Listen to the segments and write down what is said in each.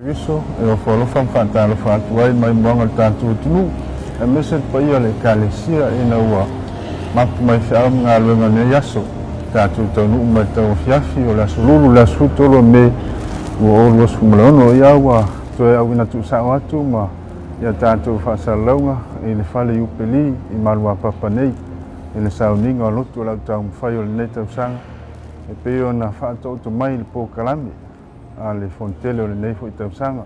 Uso e ofo alofa ma faatalofa atu ai mai moaga o le tatou atunuu, aemaise le paia o le Ekalesia ina ua mapu mai feau ma galuega o lenei aso. Tatou taunuu mai le tauafiafi o le aso Lulu le aso 13 o Me 2026. Ia ua toe auina tuusao atu ma ia tatou faasalalauga i le fale Iupeli i Maluapapa nei i le sauniga o lotu o le au taumafai o lenei tausaga e pei ona faataoto mai le polokalame a le Fonotele o lenei foi tausaga.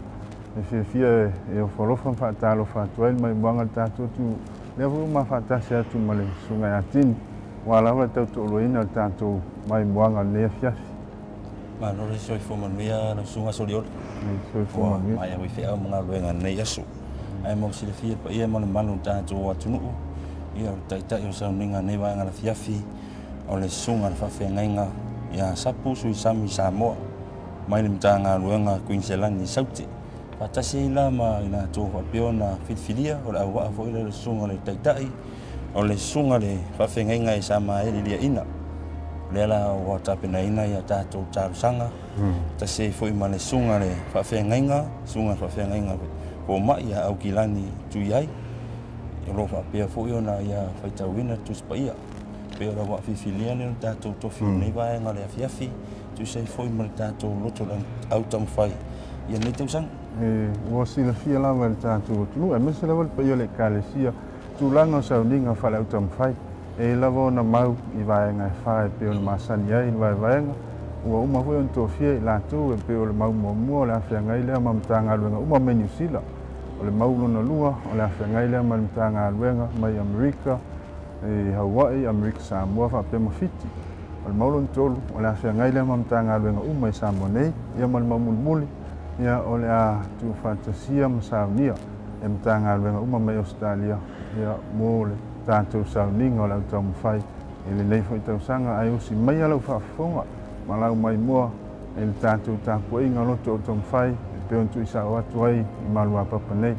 E fiafia e ofo alofa ma faatalofa atu ai le maimoaga o le tatou atunuu. Lea foi ua mafaatasi atu ma le Susuga ia Tini, aua lava le tautoaluaina o le tatou maimoaga o lenei afiafi. Malo le soifua manuia lau Susuga Solioli. Soifua manuia. Ua maea foi feau ma galuega i lenei aso. Ae mo le silafia e le paia ma le mamalu o le tatou atunuu, ia o le Taitai o sauniga o lenei vaega o le afiafi, o le Susuga i le Faafeagaiga ia Sapu Suisami Samoa mai le Matagaluega a Kuiniselani i Saute. Faatasi ai la ma i latou faapea ona filifilia, o le auvaa foi lea o le Susuga i le Taitai, o le Susuga i le Faafeagaiga ia Samaeli Liaina. O lea la ua tapenaina ia tatou talosaga, tasi ai foi ma le Susuga i le Faafeagaiga, Susuga i le Faafeagaiga Fomai ia Aukilani Tuiai, o lo o faapea foi ona ia faitauina le Tusi Paia. Pei o le auvaa filifilia lea o le tatou tofi i lenei vaega o le afiafi, tusa ai foi ma le tatou loto autaumafai i lenei tausaga. Ua silafia lava e le tatou atunuu, aemaise lava le paia o le Ekalesia, tulaga o sauniga faale-autaumafai. E i ai lava ona mau i vaega e fa e pei ona masani ai le vaevaega. Ua uma foi ona tofia i latou e pei o le mau muamua o le a feagai lea ma Matagaluega uma mai Niu Sila. O le mau lona lua o le a feagai lea ma le Matagaluega mai Amerika, i Hawaii, Amerika Samoa faapea ma Fiti. O le mau lona tolu, o le a feagai lea ma Matagaluega uma i Samoa nei, ia ma le mau mulimuli, ia o le a tuufaatasia ma saunia e Matagaluega uma mai Ausetalia, ia mo le tatou sauniga o le au taumafai i lenei foi tausaga. Ae usi maia lau faafofoga ma lau maimoa i le tatou tapuaiga loto au taumafai e pei ona tuuisao atu ai i Maluapapa nei.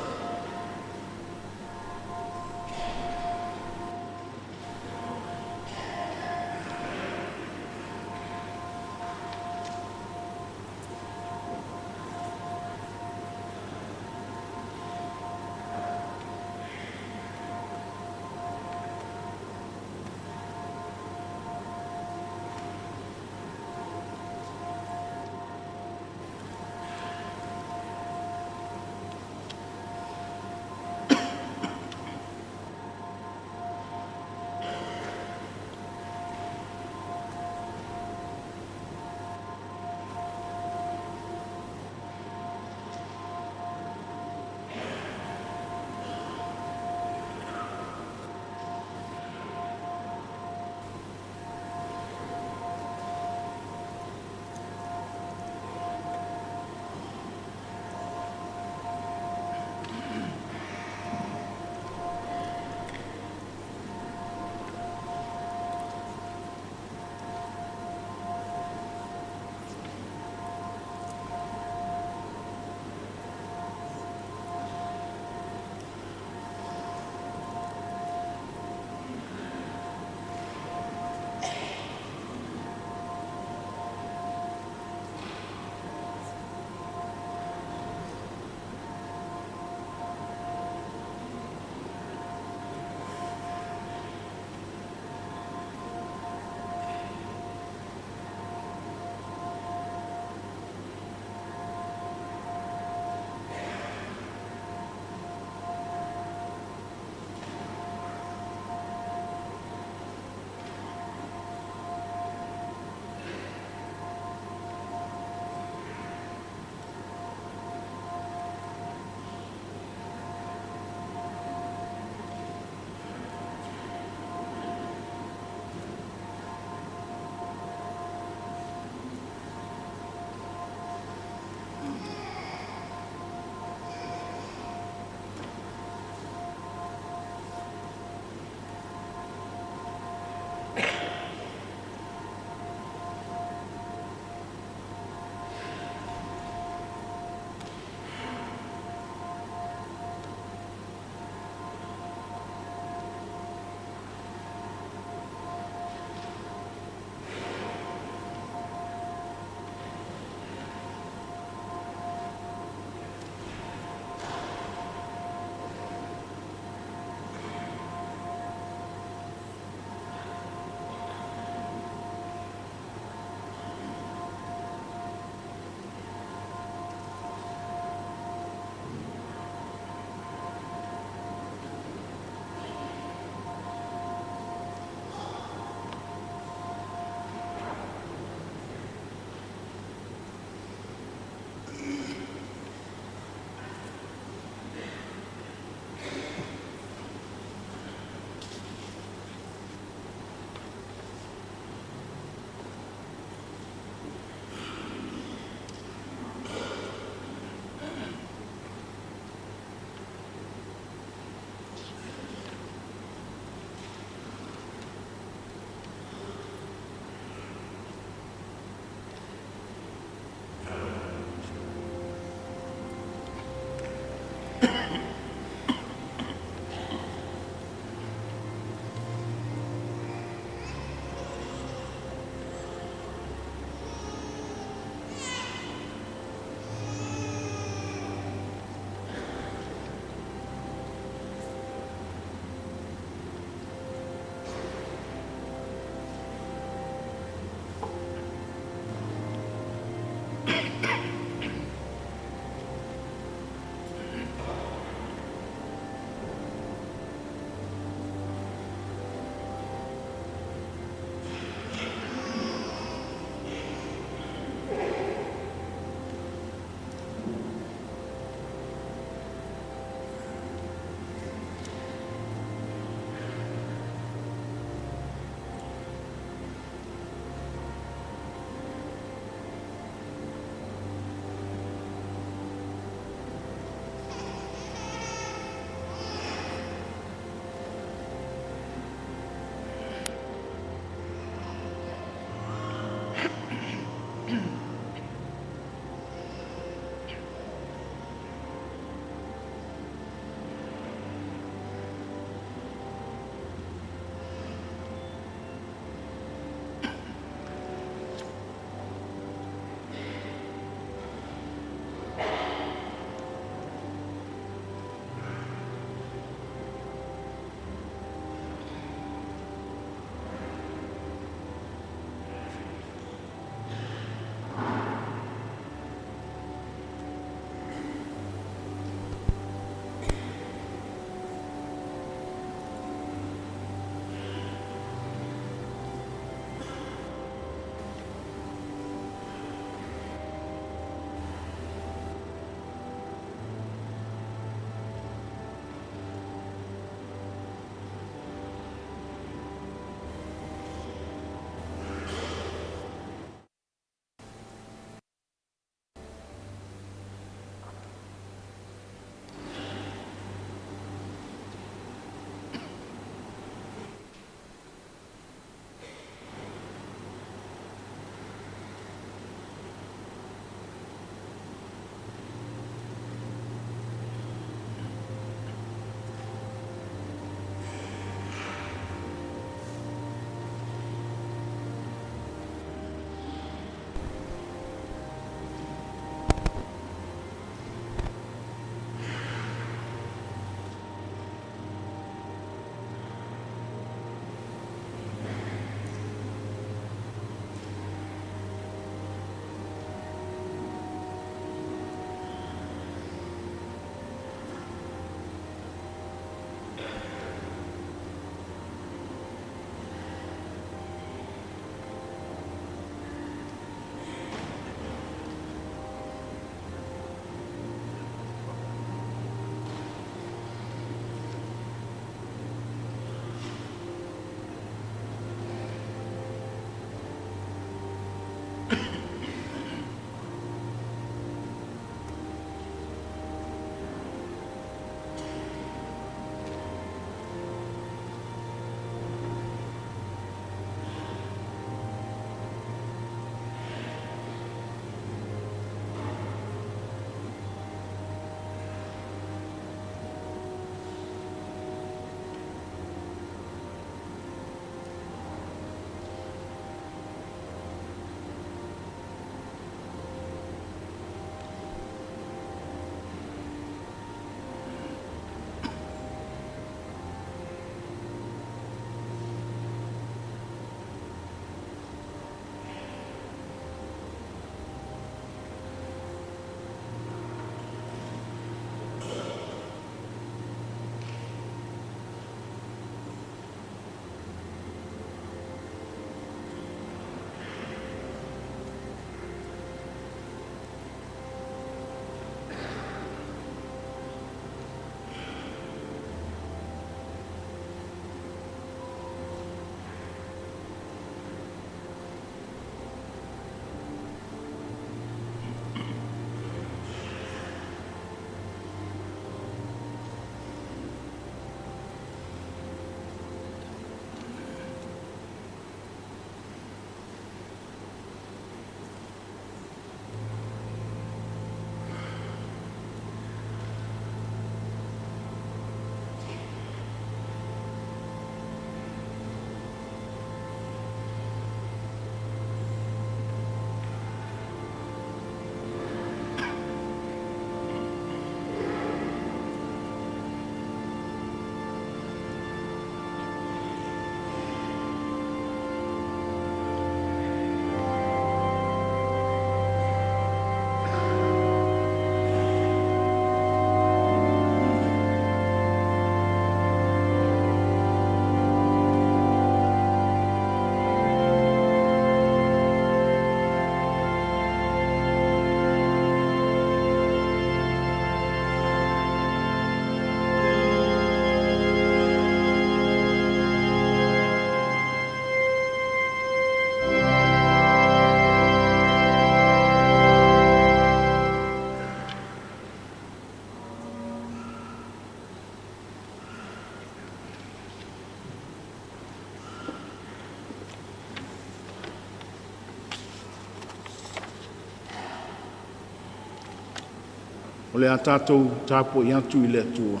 O le a tatou tapuai atu i le Atua.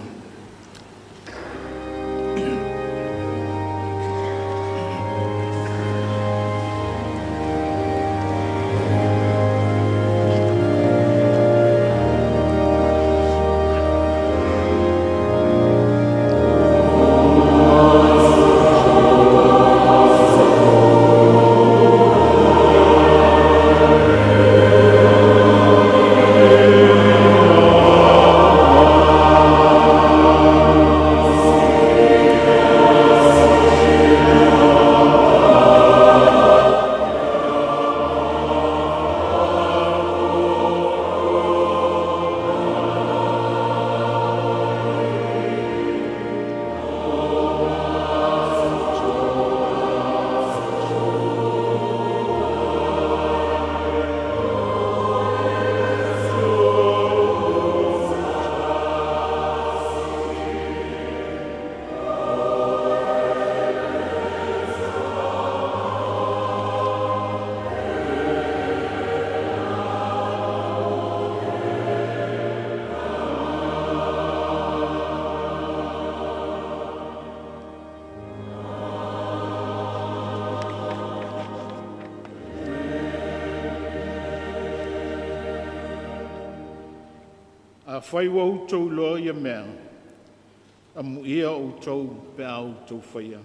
Afai ua outou iloa ia mea, amuia outou pe a outou faia.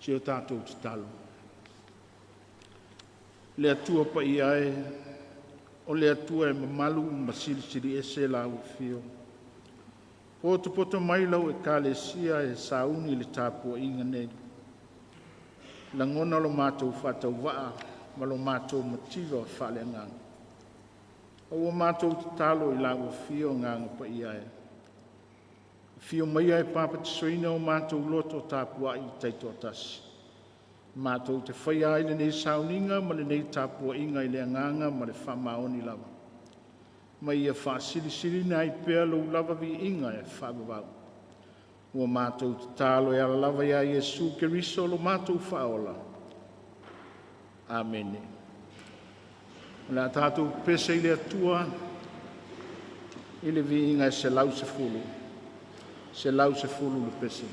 Se i o tatou tatalo. Le Atua Paia e, o le Atua e mamalu ma silisili ese Lau afio, ua potopoto mai lau Ekalesia e sauni i le tapuaiga nei, lagona lo matou faatauvaa ma lo matou mativa faaleagaga. A ua matou tatalo i lau Afio Agaga Paia e, afio maia e papatisoina o matou loto tapuai taitoatasi, matou te faia ai lenei sauniga ma lenei tapuaiga i le agaga ma le faamaoni lava, ma ia faasilisiliina ai pea Lou lava viiga e faavavau. Ua matou tatalo e ala lava ia Iesu Keriso lo matou Faaola. Amene. O le a tatou pepese i le Atua i le viiga e 110, 110 le pese.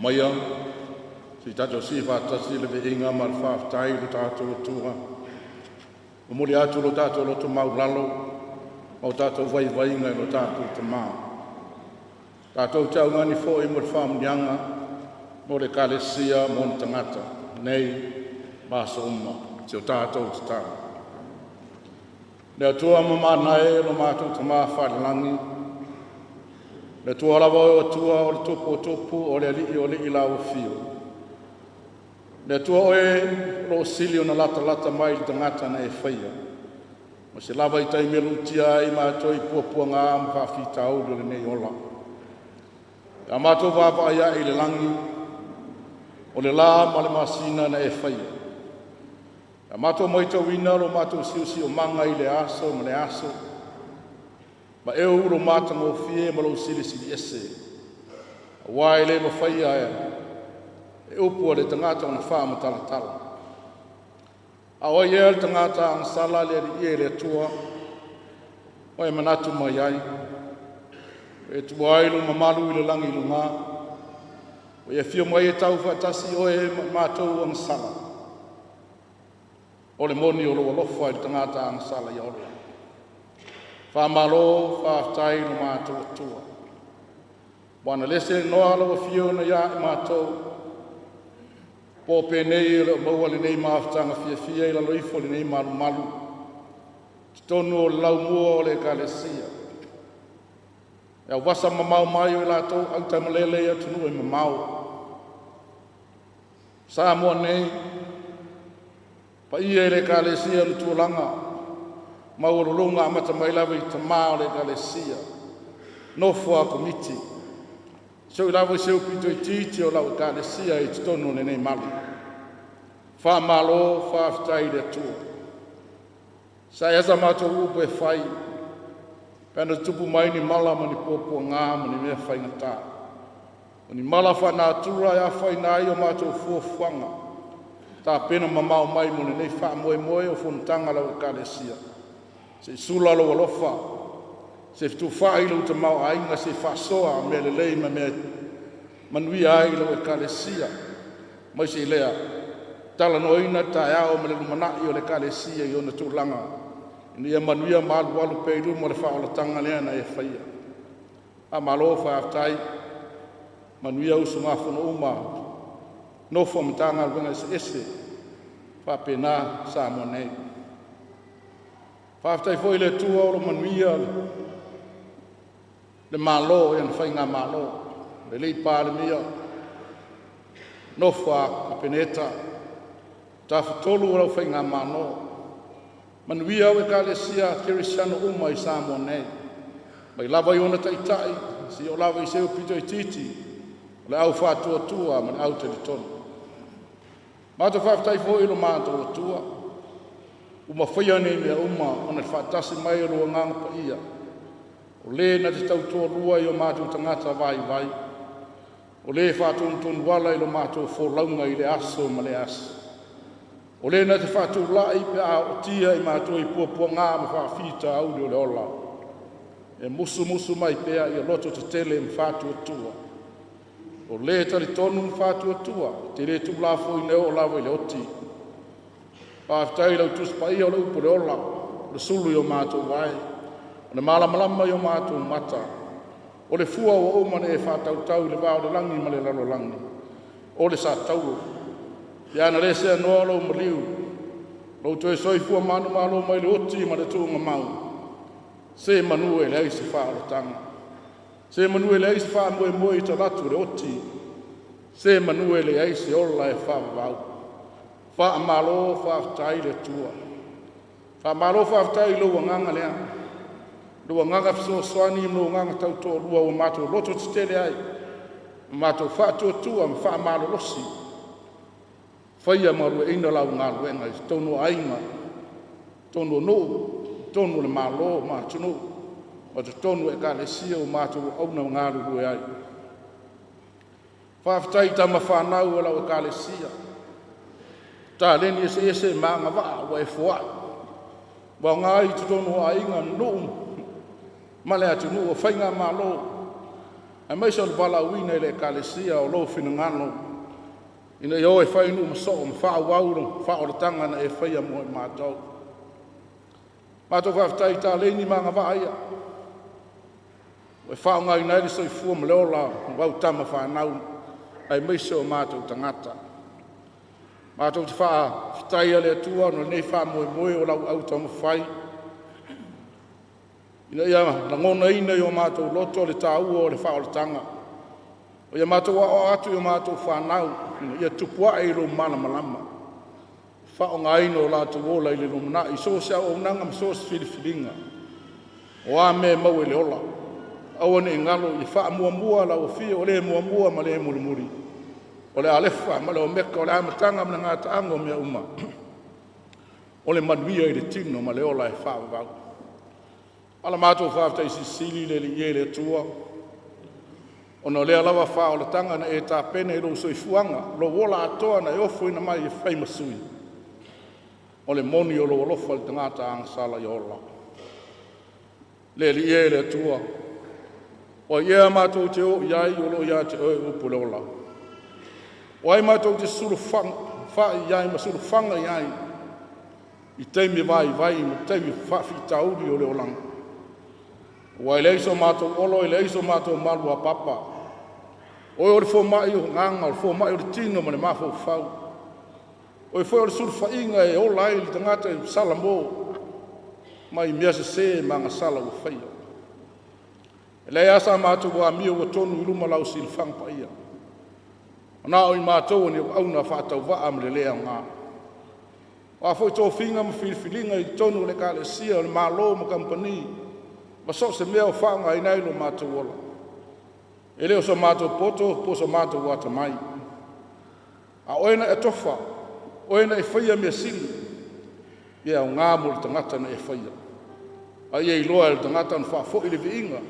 Maia se i tatou sii faatasi le viiga ma le faafetai i lo tatou Atua. Momoli atu lo tatou loto maualalo ma o tatou vaivaiga i lo tatou Tama. Tatou te augani foi mo le faamanuiaga mo le Ekalesia ma ona tagata, nei ma aso uma. Si o tatou tatalo. Le Atua mamana e, lo matou Tama faalelagi, le Atua lava oe o Atua, o le Tupu o tupu, o le Alii o alii i lau afio. Le Atua oe o lo o sili ona latalata mai i le tagata na e faia, ma se lava i taimi e luitia ai matou i puapuaga ma faafitauli o lenei ola. Pe a matou vaavaai ae i le lagi, o le la ma le masina na e faia. Pe a matou matauina lo matou siosiomaga i lea aso ma lea aso, ma eu lou matagofie ma lou silisili ese, aua e le mafaia e upu a le tagata ona faamatalatala. A o ai ea le tagata agasala le alii e le Atua, ua e manatu mai ai? Ua e tuua ai lou mamalu i le lagi i luga, ua e afio mai e tau faatasi oe ma i matou agasala. O le moni o lou alofa i le tagata agasala ia ola. Faamalo faafetai i lo matou Atua, ua na le seanoa lau Afioga ia i matou, po o penei e le o maua lenei mafutaga fiafia i lalo ifo o lenei malumalu, totonu o le laumua o le Ekalesia, e auvasa mamao mai o latou autamalele i atunuu e mamao. Samoa nei, paia i le Ekalesia i ona tulaga maualuluga, amata mai lava i tama o le Ekalesia, nofo a komiti, seia oo lava i se aupito itiiti o lau Ekalesia i totonu o lenei malu. Faamalo faafetai i le Atua. E sa matou upu e fai pe ana tutupu mai ni mala ma ni puapuaga ma ni mea faigata, o ni mala faalenatura e afaina ai a matou fuafuaga tapena mamao mai mo lenei faamoemoe o fonotaga a lau Ekalesia, se i sula lou alofa, se i fetufaai lou tamaoaiga, se i faasoa mea lelei ma mea e manuia ai lau Ekalesia, aemaise lea talanoaina taeao ma le lumanai o le Ekalesia i ona tulaga ina ia manuia ma alualu pea i luma le faaolataga lea na e faia. Faamalo faafetai, manuia usugafono uma a nofo a Matagaluega eseese faapena Samoa nei. Faafetai foi i le Atua o lo o manuia le Malo i ana faigamalo, le alii Palemia, nofo a Kapeneta, Tafatolu o lau Faigamalo. Manuia au Ekalesia Kerisiano uma i Samoa nei, mai lava i ona taitai seia oo lava i se aupito itiiti o le au faatuatua ma le au talitonu. Matou te faafetai foi i lo matou Atua ua mafaia nei mea uma ona o le faatasi mai o lou Agaga Paia, o Le na te tautoalua i o matou tagata vaivai, o Le e faatonutonuala i la matou folauga i lea aso ma lea aso, o Le na te faatulai pe a ootia i matou i puapuaga ma faafitauli o le ola, e musumusu mai pea ia lototetele ma faatuatua. O Le e talitonu ma faatuatua, e te le tuulafoaina e oo lava i le oti. Faafetai i lau Tusi Paia o le upu o le ola, o le sulu i o matou vae, o le malamalama i o matou mata, o le fua ua uma ona e faatautau i le va o le lagi ma le lalolagi, o le satauro. Pe a na le seanoa lou maliu, lou toe soifua manumalo mai le oti ma le tuugamau, se manu e leai se faaolataga, se manu e leai se faamoemoe i talaatu o le oti, se manu e leai se ola e faavavau. Faamalo faafetai le Atua. Faamalo faafetai i lou agaga lea, lou agaga fesoasoani ma lou agaga tautoalua ua matou lototetele ai ma matou faatuatua ma faamalolosi e faia ma galueaiina lau galuega i totonu o aiga, totonu o nuu, totonu o le Malo ma atunuu, ma totonu o Ekalesia ua matou auauna ma galulue ai. Faafetai i tama fanau a lau Ekalesia, o taleni eseese ma agavaa ua e foai, ua aoga ai i totonu o aiga, nuu ma le atunuu, o faigamalo. Aemaise o le valaauina i le Ekalesia o lou finagalo ina ia o e fai nuu ma soo ma faaauau le faaolataga na e faia mo i matou. Matou faafetai i taleni ma agavaa ia ua e faaaogaina ai le soifua ma le ola o au tama fanau aemaise o matou tagata. Matou te faafetaia le Atua ona o lenei faamoemoe o lau autaumafai ina ia lagonaina i o matou loto le taua o le faaolataga, ua ia matou aoao atu i a matou fanau ina ia tupu ae i lou malamalama, faaaogaina o latou ola i le lumanai i so o se auaunaga ma so o se filifiliga. O a mea e maua i le ola, aua ne i galo ia faamuamua lau afio o le muamua ma le mulimuli, o le Alefa ma le Omeka, o le amataga ma le gataaga o mea uma, o le manuia i le tino ma le ola e faavavau. A o le matou faafetai silisili le Alii e le Atua, ona o lea lava faaolataga na e tapena i lou soifuaga, lou ola atoa na e ofoina mai e fai ma sui, o le moni o lou alofa i le tagata agasala ia ola. Le Alii e le Atua, o ai ea matou te o i ai o lo o ia te Oe upu o le ola? O ai matou te sulufai i ai ma sulufaga i ai i taimi e vaivai ma taimi o faafitauli o le olaga? Aua e leai so matou olo, e leai so matou maluapapa. O Oe o le fomai o agaga, o le fomai o le tino ma le mafaufau. O Oe foi o le sulufaiga e ola ai le tagata Salamo mai mea sese ma agasala ua faia. E leai lava sa matou amio ua tonu i luma lau silafaga paia, na o i matou o ni auauna faatauvaa ma le le aoga. O a foi tofiga ma filifiliga i totonu o Ekalesia, o le Malo ma kamupani ma so o se mea o faaaogaina ai lo matou ola, e le o so matou poto po o so matou atamai, a o Oe na e atofa, o Oe na e faia mea sili, e aoga mo le tagata na e faia, a ia iloa e le tagata ona faafoi le viiga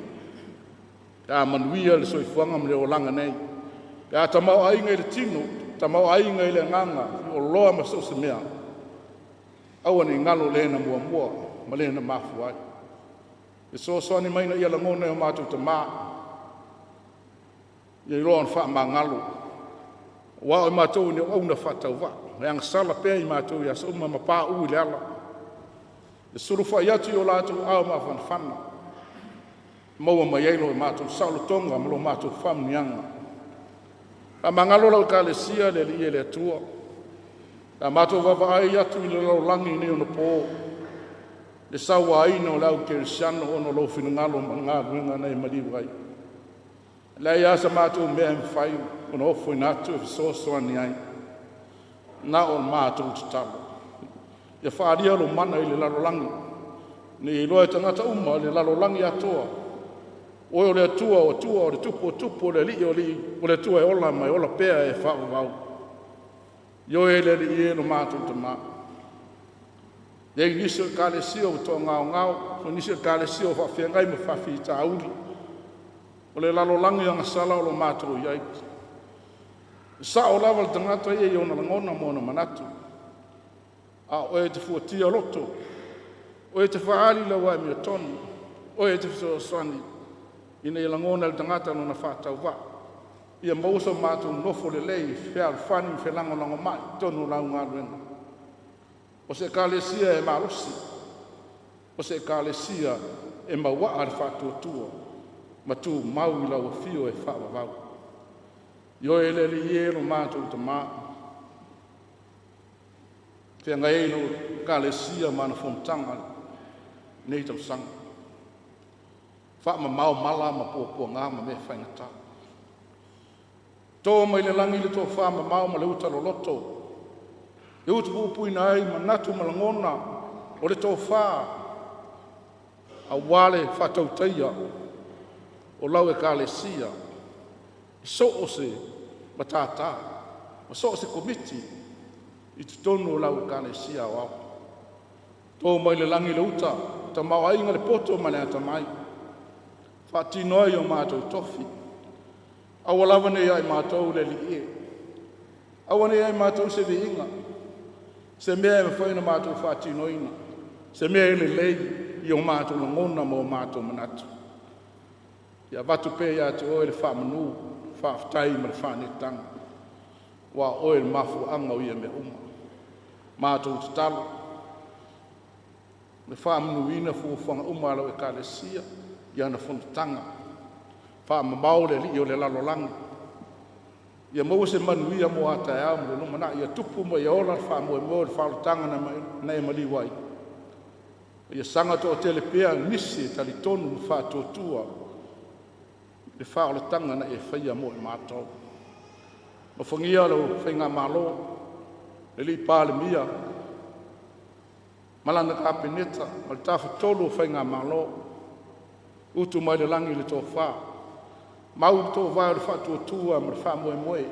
pe a manuia le soifuaga ma le olaga nei, pe a tamaoaiga i le tino, tamaoaiga i le agaga, i oloa ma so o se mea. Aua ne i galo Le na muamua ma Le na mafua ai. Fesoasoani mai ina ia lagona e o matou tama, ia iloa ona faamagalo, aua o matou o ni auauna faatauvaa e agasala pea i matou i aso uma ma pauu i le ala, e sulufai atu i o latou aao mafanafana e maua mai ai lo matou saolotoga ma lo matou faamanuiaga. Faamagalo lau Ekalesia le Alii e le Atua, pe a matou vaavaai atu i le lalolagi i nei ona po, i le sauaina o le au kerisiano ona o lou finagalo ma le galuega na e maliu ai. E leai lava se matou mea e mafai ona ofoina atu e fesoasoani ai, na o le matou tatalo, ia faaalia lou mana i le lalolagi, ina ia iloa e tagata uma o le lalolagi atoa, o Oe o le Atua o atua, o le Tupu o tupu, o le Alii o alii, o le Atua e ola ma e ola pea e faavavau. Ioe le Alii e lo matou Tama. E i ai nisi o Ekalesia ua toagaogao, o nisi o Ekalesia ua faafeagai ma faafitauli. O le lalolagi agasala o lo o matou i ai. E sao lava le tagata ia i ona lagona ma ona manatu, a o Oe e te fuatia loto, o Oe e te faaali lau amiotonu, o Oe e te fesoasoani ina ia lagona e le tagata lona faatauvaa. Ia maua so matou nofo lelei, fealofani ma felagolagomai i totonu o lau galuega. O se Ekalesia e malosi, o se Ekalesia e mauaa le faatuatua ma tumau i lau afio e faavavau. Ioe le Alii e lo matou Tama, feagai ai lau Ekalesia ma ana fonotaga i lenei tausaga, faamamao mala ma puapuaga ma mea faigata. To mai le lagi le tofamamao ma le uta loloto e utupupuina ai manatu ma lagona o le tofa aua le faatautaia o lau Ekalesia i so o se matata ma so o se Komiti i totonu o lau Ekalesia Aoao. To mai le lagi le uta tamaoaiga i le poto ma le atamai, faatino ai o matou tofi. Aua lava ne i ia i matou le Alii e, aua ne i ia i matou se viiga, se mea e mafai ona matou faatinoina, se mea e lelei i o matou lagona ma o matou manatu. Ia avatu pea ia te Oe le faamanu, faafetai ma le faanetaga, ua Oe le mafuaaga o ia mea uma. Matou tatalo, le faamanuina fuafuaga uma a lau Ekalesia i ana fonotaga, faamamao le alii o le lalolagi, ia maua se manuia mo a taeao ma le lumanai, ia tupu ma ia ola le faamoemoe o le faaolataga na e maliu ai, ia saga toatele pea nisi e talitonu ma faatuatua i le faaolataga na e faia mo i matou. Alofagia lau Faigamalo, le alii Palemia ma lana Kapeneta ma le Tafatolu o Faigamalo, utu mai le lagi le tofa, mau le toovae o le faatuatua ma le faamoemoe,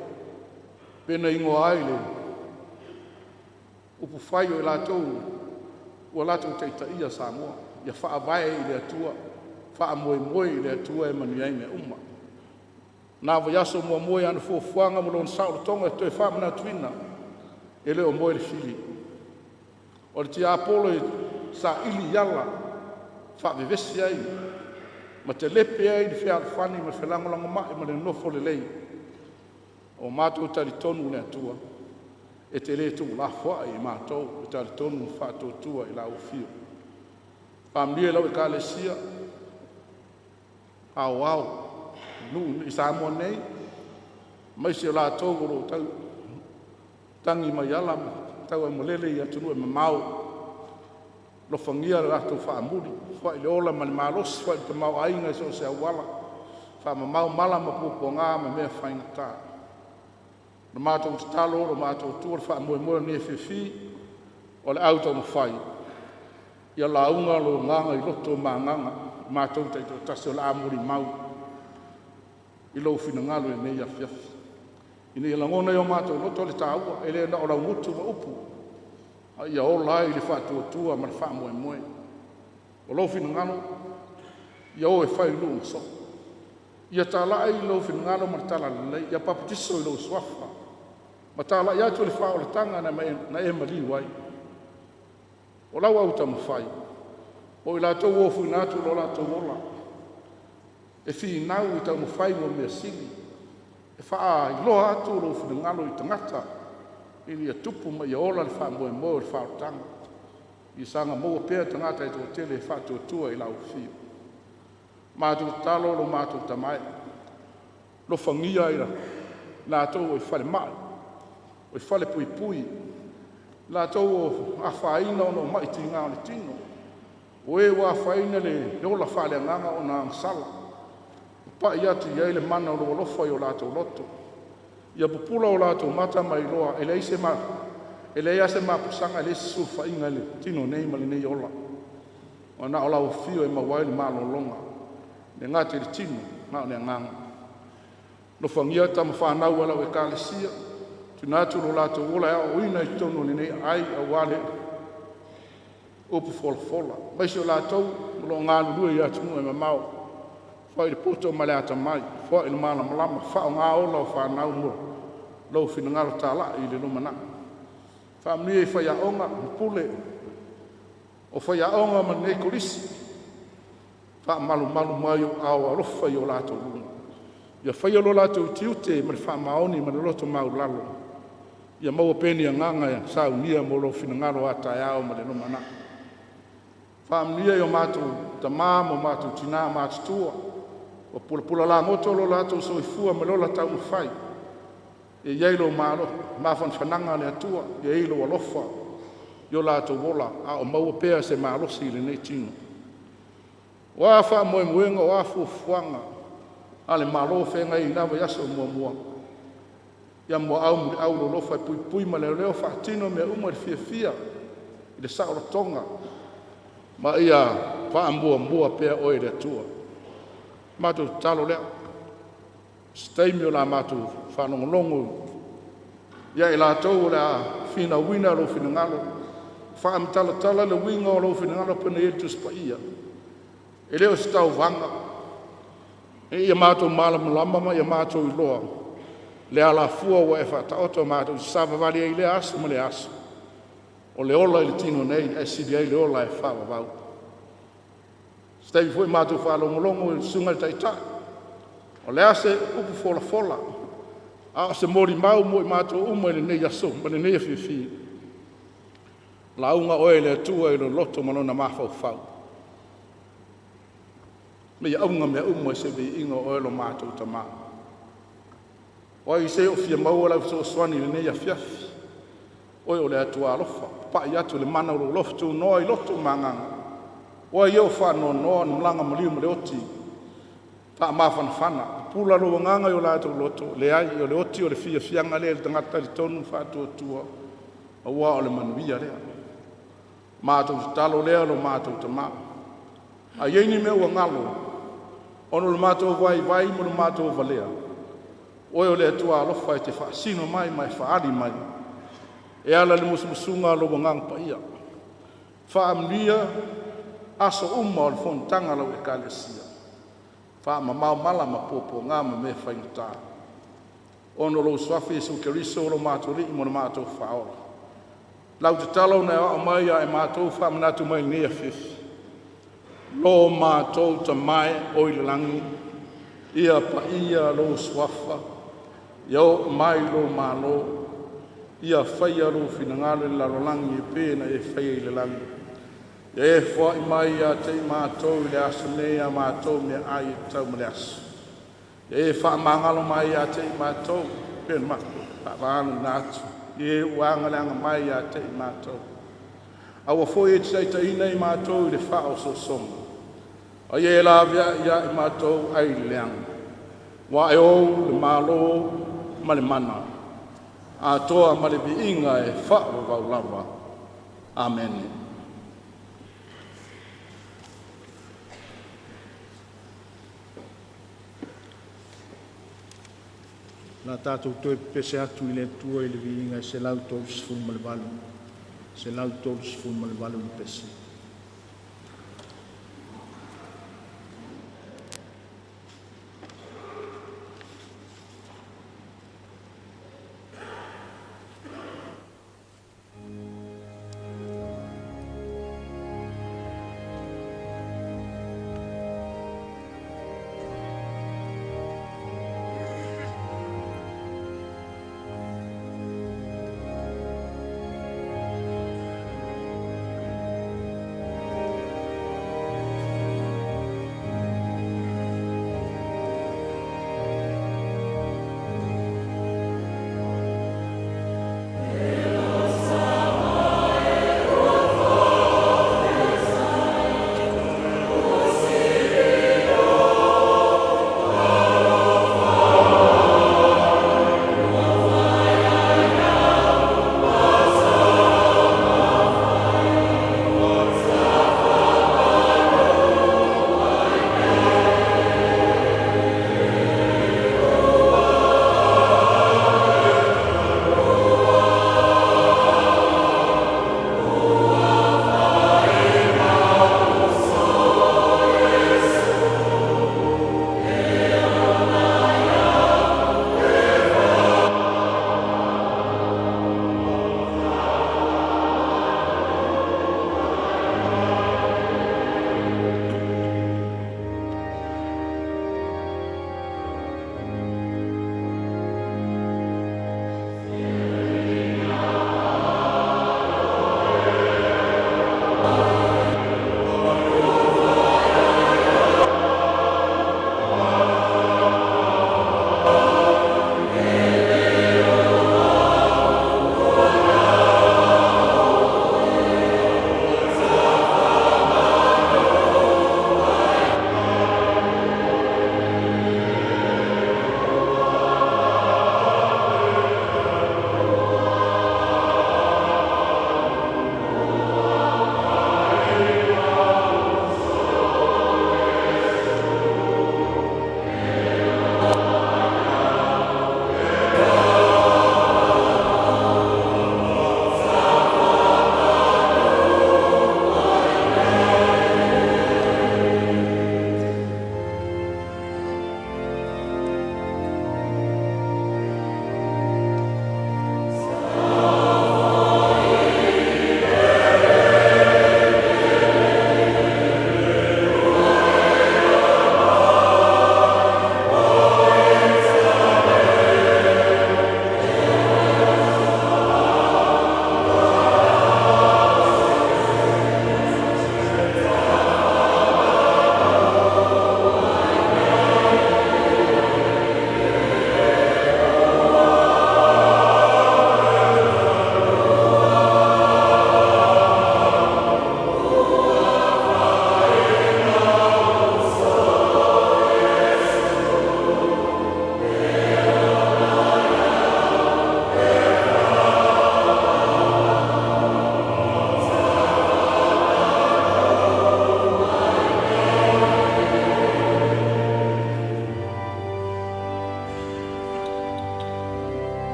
pei ona igoa ai le upufai o i latou ua latou taitaia Samoa, ia faavae i le Atua, faamoemoe i le Atua e manuia ai mea uma. Na vaiaso muamua i ana fuafuaga ma lona saolotoga e toe faamanatuina, e le o moe le fili. O le tiapolo e saili i ala, faavevesi ai ma telepe ai le fealofani ma le felagolagomai ma le nofo lelei. O matou talitonu i le Atua, e te le tuulafoai i matou e talitonu ma faatuatua i lau afio. Faamanuia i lau Ekalesia aoao i nuu i Samoa nei, aemaise o latou o lo o tagi mai ala ma tauamalele i atunuu e mamao. Alofagia le latou faamuli, foai le ola ma le malosi, foai le tamaoaiga i so o se auala, faamamao mala ma puapuaga ma mea faigata. O le matou tatalo, o lo matou Atua, le faamoemoe o lenei afiafi, o le au taumafai, ia lauga lou agaga i loto ma agaga o matou taitoatasi o le a molimau i lou finagalo i lenei afiafi, ina ia lagona e o matou loto le taua, e le na o laugutu ma upu, a ia ola ai le faatuatua ma le faamoemoe. O lou finagalo ia o e fai nuu ma soo, ia talai lou finagalo ma le talalelei, ia papatiso i lou suafa ma talai atu le faaolataga na e maliu ai. O lau autaumafai, o i latou ua ofuina atu lo latou ola e finau e taumafai mo mea sili, e faailoa atu lou finagalo i tagata ina ia tupu ma ia ola le faamoemoe o le faaolataga. Ia saga maua pea tagata e toatele e faatuatua i lau afio. Matou tatalo lo matou Tama e, alofagia i latou o i falemai, o i falepuipui, latou ua afaina ona o mai tiga o le tino, o e ua afaina le ola faaleagaga ona agasala, papai atu i ai le mana o lou alofa i o latou loto, ia pupula o latou mata ma iloa e leai lava se mapusaga, e leai se sulufaiga i le tino nei ma lenei ola, ua na o lau afio e maua ai le malologa, e le gata i le tino a o le agaga. Alofagia tama fanau a lau Ekalesia, tuuina atu lo latou ola e aoaoina i totonu o lenei aai aua le upu folafola, aemaise o latou o lo o galulue i atunuu e mamao. Foai le poto ma le atamai, foai le malamalama, faaaoga ola o fanau mo lou finagalo talai i le lumanai. Faamanuia i faiaoga ma pule o faiaoga ma lenei kolisi, faamalumalu mai ou aao alofa i o latou luga, ia faia lo latou tiute ma le faamaoni ma le loto maualalo, ia maua pea ni agaga e saunia mo lou finagalo a taeao ma le lumanai. Faamanuia i o matou tama ma o matou tina matutua ua pulapula lagoto lo latou soifua ma le ola taumafai, ia i ai lou mafanafanaga le Atua, ia i ai lou alofa i o latou ola a o maua pea se malosi i lenei tino. O a faamoemoega o a fuafuaga a le Malo o feagai ai i lena vaiaso muamua, ia muaau muliau lou alofa e puipui ma leoleo faatino mea uma i le fiafia i le saolotoga ma ia faamuamua pea Oe le Atua. Matou tatalo lea, o se taimi o le a matou faalogologo ia i latou o le a finauina lou finagalo, faamatalatala le uiga o lou finagalo e pei ona i ai le Tusi Paia. E le o se tauvaga, ina ia matou malamalama ma ia matou iloa le alafua ua e faataoto matou te savavali ai i lea aso ma lea aso, o le ola i le tino nei ae sili ai le ola e faavavau. O se taimi foi matou faalogologo i le Susuga i le Taitai O le a se upu folafola, a o se molimau mo i matou uma i lenei aso ma lenei afiafi, lauga oe e le Atua i lou loto ma Lona mafaufau, ina ia auga mea uma i se viiga o Oe lo matou Tama. O ai se o fia maua lau fesoasoani i lenei afiafi? Oe o le Atua alofa, papai atu le mana o lou alofa tunoa i loto ma agaga. O ai ea ua faanoanoa na malaga maliu ma le oti faamafanafana, pupula lou agaga i o latou loto. Leai, o le oti o le fiafiaga lea i le tagata talitonu ma faatuatua, aua o le manuia lea. Matou tatalo lea lo matou Tama, a i ai ni mea ua galo ona o le matou vaivai ma lo matou valea, Oe o le Atua alofa e te faasino mai ma e faaali mai e ala i le musumusuga a lou Agaga Paia. Faamanuia aso uma o le fonotaga a lau Ekalesia, faamamao mala ma puapuaga ma mea faigata, ona o lou suafa Iesu Keriso o lo matou Alii ma lo matou Faaola. Lau tatalo na e aoao mai ia i matou faamanatu mai i lenei afiafi, Lo matou Tama e oi le lagi, ia paia lou suafa, ia oo mai lou malo, ia faia lou finagalo i le lalolagi e pei ona e faia i le lagi. Ia e foai mai ia te i matou i le aso nei a matou meaai e tatau mo le aso. Ia e faamagalo mai ia te i matou e pei ona matou faamagaloina atu i e ua agaleaga mai ia te i matou. Aua foi e te taitaiina i matou i le faaosoosoga, a ia e laveai ia i matou ai le leaga, aua e ou le malo ma le mana, atoa ma le viiga e faavavau lava. Amene. O le a tatou toe pepese atu i le Atua i le viiga e 138, 138 le pese.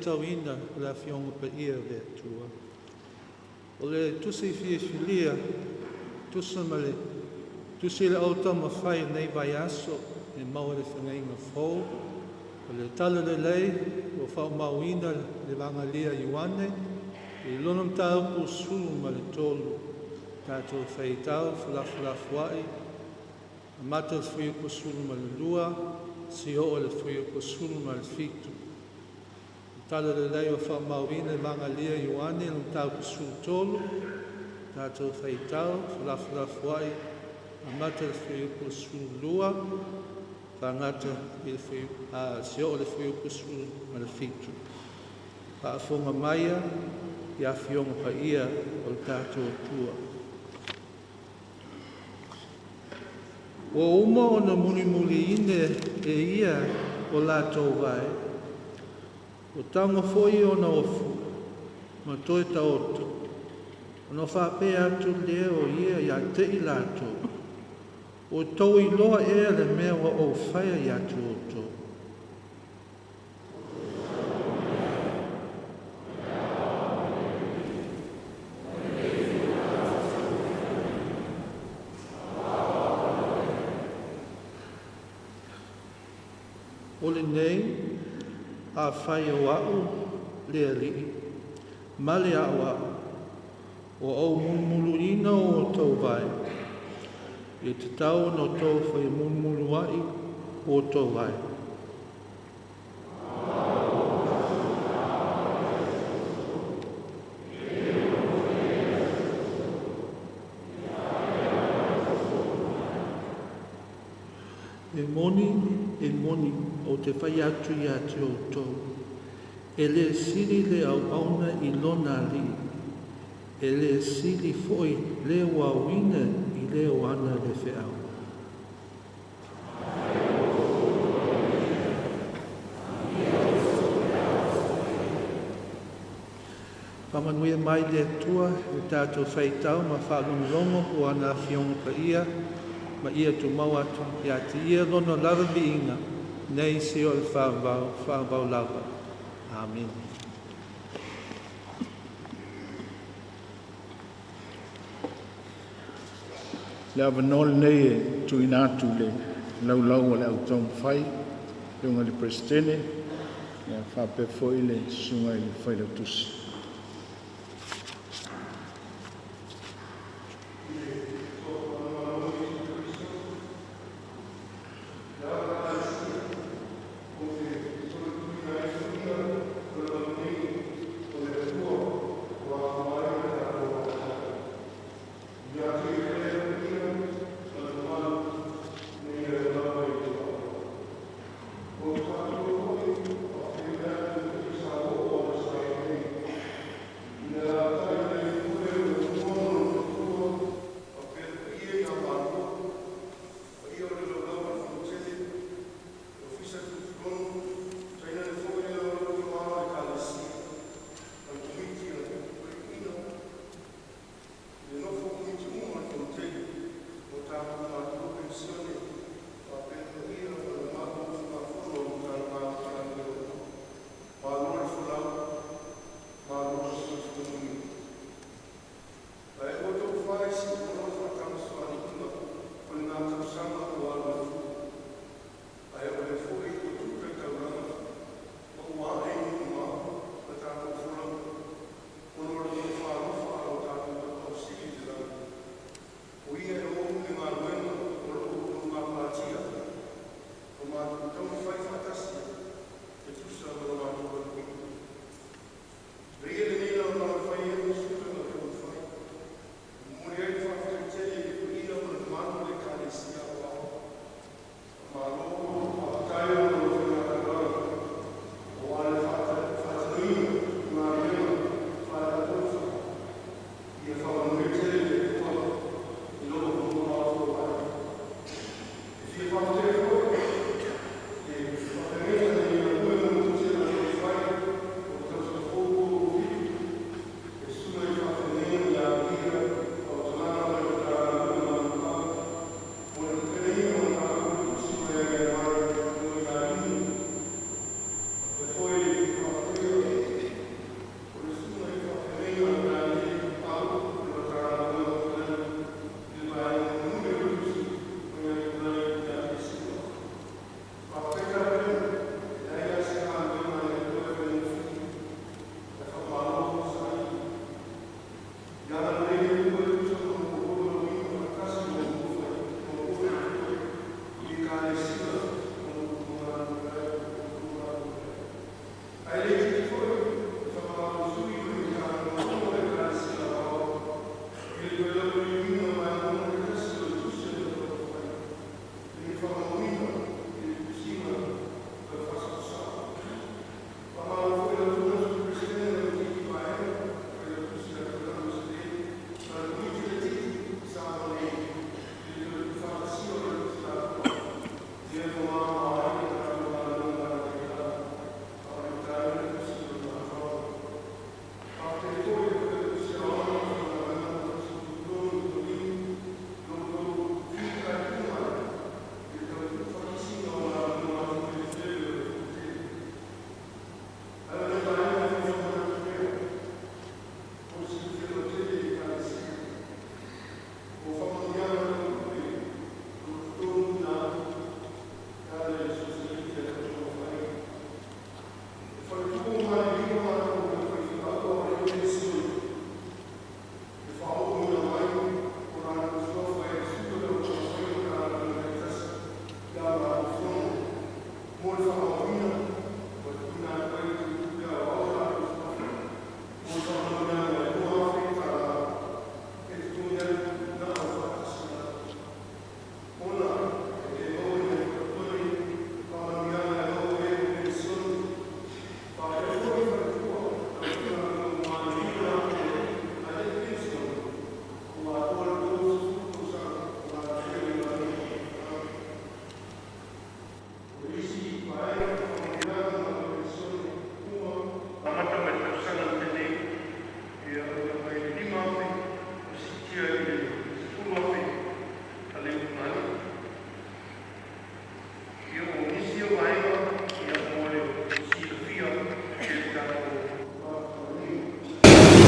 faitauina o le Afioga Paia o le Atua. O le tusi filifilia, tusa ma le tusi le au taumafai o nei vaiaso e maua le feagaiga fou, o le tala lelei ua faamauina le Evagalia Ioane, i lona mataupu 13, tatou faitau felafolafoai, amata le fuaiupu 12, seia oo i le fuaiupu 17. Tala lelei ua faamauina Evagalia Ioane, le mataupu 13, tatou faitau felafolafoai, amata le fuaiupu 12, faagata i le seia oo i le fuaiupu 17. Faafofoga maia i afioga paia o le tatou Atua. Ua uma ona mulimuliina e ia o latou vae, ua tago foi ona ofu ma toe taoto, ona faapea atu lea o ia ia te i latou, ua outou iloa ea le mea ua ou faia ia te outou. O lenei, afai o a'u le alii, ma le a'oa'o, ua ou mulumuluina o outou vae, e tatau ona outou fai mulumulua'i o outou vae. E moni, e moni, ou te fai atu ia te outou, e le sili le auauna i lona alii, e le sili foi le ua auina i le o ana le feau. Faamanuia mai le Atua i tatou faitau ma faalogologo o ana afioga paia, ma ia tumau atu ia te ia lona lava viiga, nei seia oo i le faavavau, faavavau lava. Amene. Le avanoa lenei e tuuina atu i le laulau a le au taumafai, afioga i le Peresetene, ia faapea foi le susuga i le Failautusi.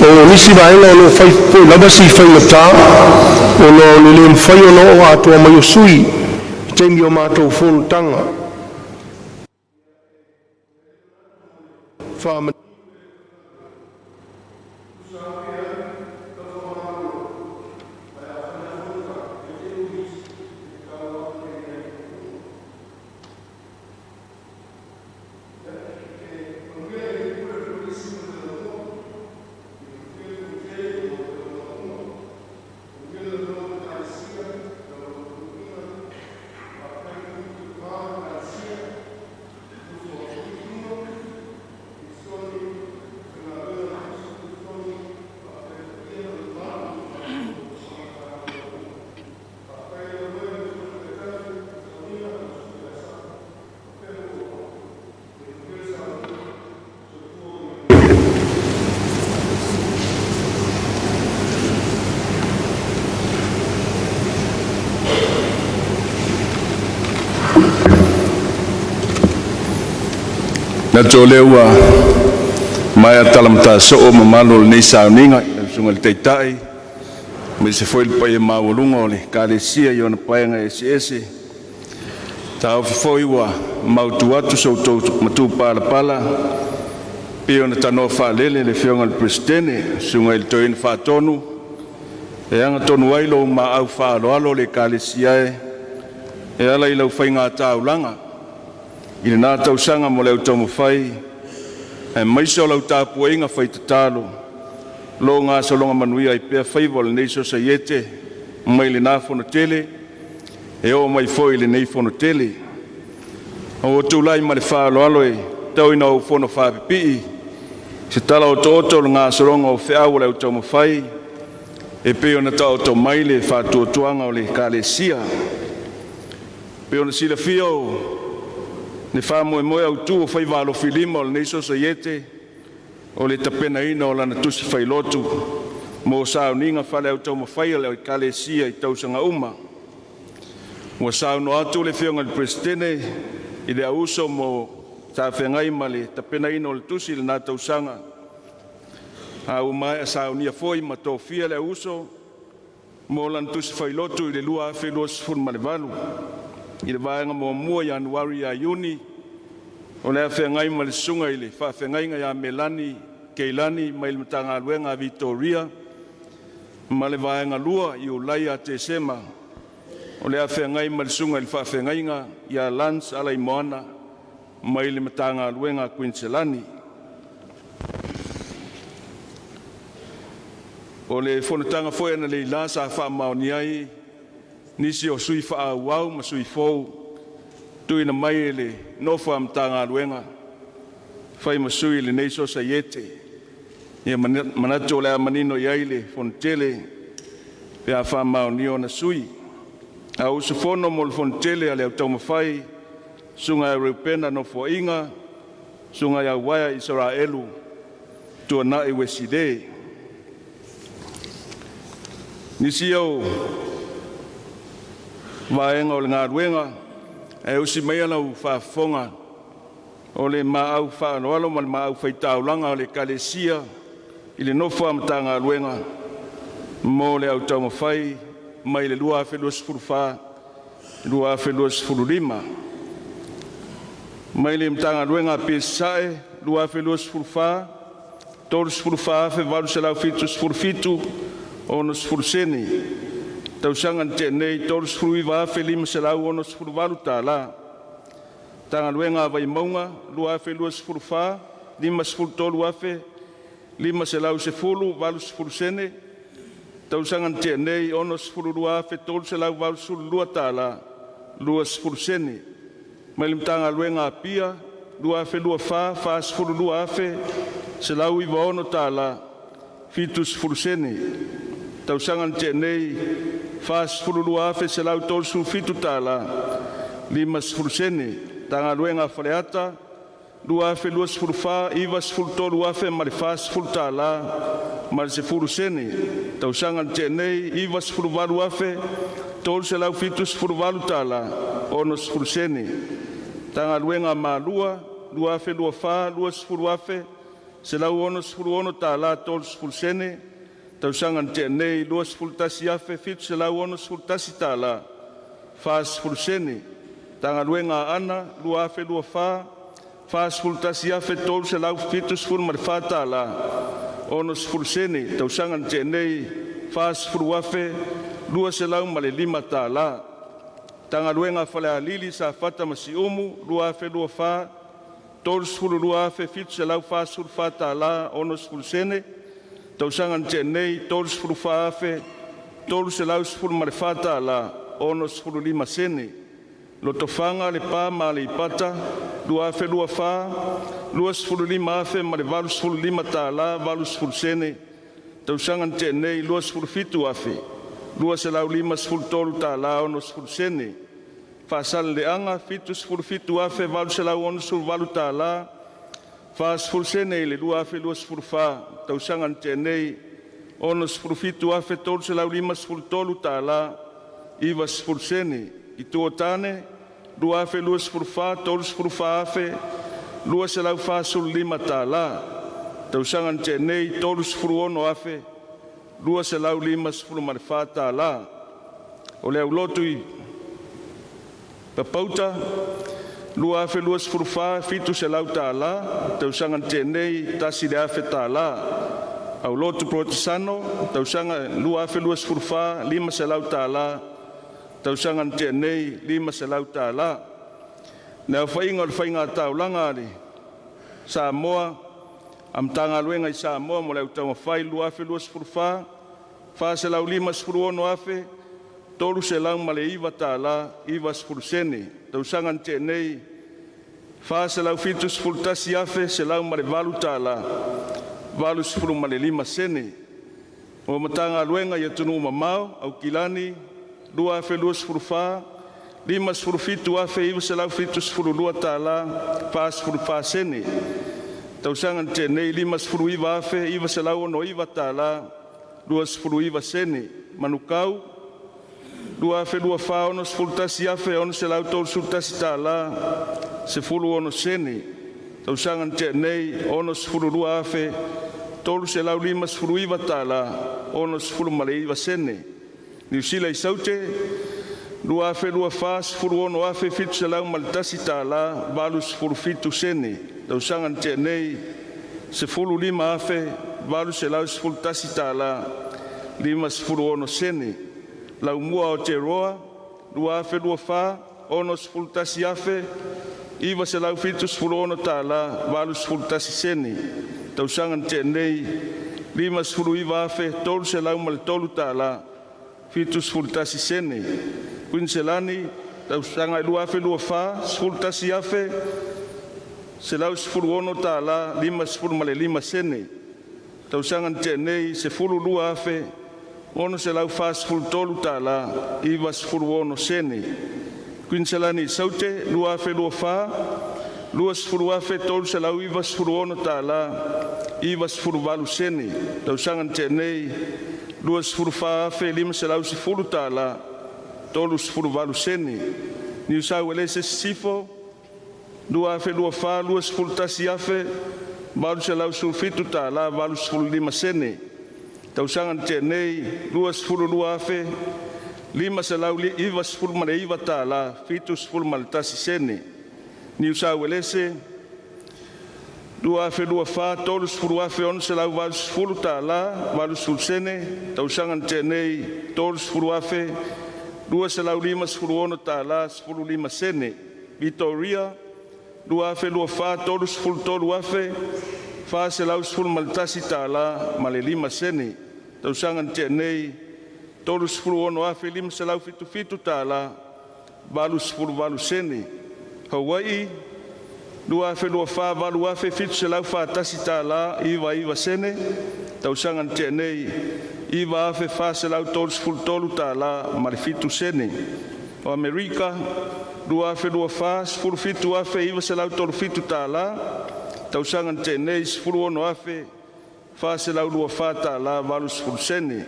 O nisi vaega o lo o fai foi lava si faigata ona o le le mafai ona oo atoa mai o sui i taimi o matou fonotaga. Faama Manatu o lea ua maea tala Matasoo mamalu o lenei sauniga i lau Susuga i le Taitai aemaise foi le paia maualuga o le Ekalesia i ona paega eseese. E taofi foi ua maua atu so outou matupalapala e pei ona tanoa faalele le Afioga i le Peresetene, le Susuga i le Toeaina Faatonu e ana tonu ai lou maau faaaloalo le Ekalesia e, e ala i lau faiga taulaga i lena tausaga mo le au taumafai aemaise o lau tapuaiga fai tatalo o lo o gasologa manuia ai pea faiva o lenei Sosaiete mai lena Fono tele e oo mai foi i lenei Fono tele. Ae ua ou tulai ma le faaaloalo e tau ina ou fono faapipii se tala otooto o le gasologa o feau o le au taumafai e pei ona taoto mai le faatuatuaga o le Ekalesia. E pei ona silafia o le faamoemoe autu o faiva alofilima o lenei Sosaiete, o le tapenaina o lana Tusi Failotu mo sauniga faale-Au Taumafai a le Ekalesia i tausaga uma. Ua saunoa atu le Afioga i le Peresetene i le auuso sa feagai ma le tapenaina o le tusi i lena tausaga, a ua maea saunia foi ma tofia le auuso mo lana Tusi Failotu i le 2028, i le vaega muamua Ianuari ia Iuni, o le a feagai ma le Susuga i le Faafeagaiga ia Melani Keilani mai le Matagaluega a Vitoria, ma le vaega lua Iulai ia Tesema, o le a feagai ma le Susuga i le Faafeagaiga ia Lance Alaimoana mai le Matagaluega a Kuiniselani. O le fonotaga foi analeila sa faamaonia ai nisi o sui faaauau ma sui fou tuuina mai e le nofo a Matagaluega e fai ma sui o lenei Sosaiete. E manatu o le a manino i ai le Fonotele pe a faamaonia ona sui. A usufono mo le Fonotele a le Au Taumafai, Susuga ia Reupena Nofoaiga, Susuga ia Uaea Isaraelu Tuanai Uesile. Nisi ia o vaega o le galuega ae usi maia lau faafofoga o le maau faaaloalo ma le maau faitaulaga a le Ekalesia i le nofo a Matagaluega mo le au taumafai mai le 2024, 2025. Mai le Matagaluega a Apia Sasae 2024, $34,877.60 sene. Tausaga na tea nei, $39,568. Matagaluega a Vaimauga 2024, $53,510.80 sene. Tausaga na tea nei, $62,382.20 sene. Mai le Matagaluega a Apia 2024, $42,196.70 sene. Tausaga na tea nei, $42,137.50 sene. Matagaluega a Faleata 2024, $93,040.10 sene. Tausaga na tea nei, $98,378.60 sene. Matagaluega a Malua 2024, 166 tala 30 sene. Tausaga na tea nei, $21,761 tala 40 sene. Matagaluega a Aana 2024, $41,374 tala 60 sene. Tausaga na tea nei, $40,205 tala. Matagaluega a Falealili, Safata ma Siumu 2024, $32,744 tala 60 sene. Tausaga na tea nei, $34,314 tala 65 sene. Lotofaga, Lepa ma Aleipata 2024, $25,085 tala 80 sene. Tausaga na tea nei, $27,253 tala 60 sene. Faasaleleaga, $77,868 tala 40 sene i le 2024. Tausaga na tea nei, $67,353 tala 90 sene. Itu o Tane 2024, $34,245 tala. Tausaga na tea nei, $36,254 tala. O le aulotu i Papauta 2024, $700 tala. Tausaga na tea nei, $1,000 tala. Aulotu Polokesano, tausaga 2024, $500 tala. Tausaga na tea nei, $500 tala. Le aofaiga o le faiga taulaga a le Samoa a Matagaluega i Samoa mo le au taumafai 2024, $456,309 tala 90 sene. Tausaga na tea nei, $471,108 tala 85 sene. Mo Matagaluega i atunuu mamao, Aukilani 2024, $57,972 tala 44 sene. Tausaga na tea nei, $59,969 tala 29 sene. Manukau 2024, $61,631 tala 16 sene. Tausaga na tea nei, $62,359 tala 69 sene. Niu Sila i Saute 2024, $16,701 tala 87 sene. Tausaga na tea nei, $15,811 tala 56 sene. Laumua Aotearoa 2024, $61,976 tala 81 sene. Tausaga na tea nei, $59,303 tala 71 sene. Kuiniselani, tausaga 2024, $11,116 tala 55 sene. Tausaga na tea nei, $12,643 tala 96 sene. Kuiniselani i Saute 2024, $20,396 tala 98 sene. Tausaga na tea nei, $24,510 tala 38 sene. Niu Uelese Sisifo 2024, $21,817 tala 85 sene. Tausaga na tea nei, $22,599 tala 71 sene. Niu Uelese 2024, $30,680 tala 80 sene. Tausaga na tea nei, $30,256 tala 15 sene. Vitoria 2024, $33,411 tala ma le 5 sene. Tausaga na tea nei, $36,577 tala 88 sene. Hawaii 2024, $8,741 tala 99 sene. Tausaga na tea nei, $9,433 tala ma le 7 sene. O Amerika 2024, $17,937 tala. Tausaga na tea nei, $16,424 tala 80 sene.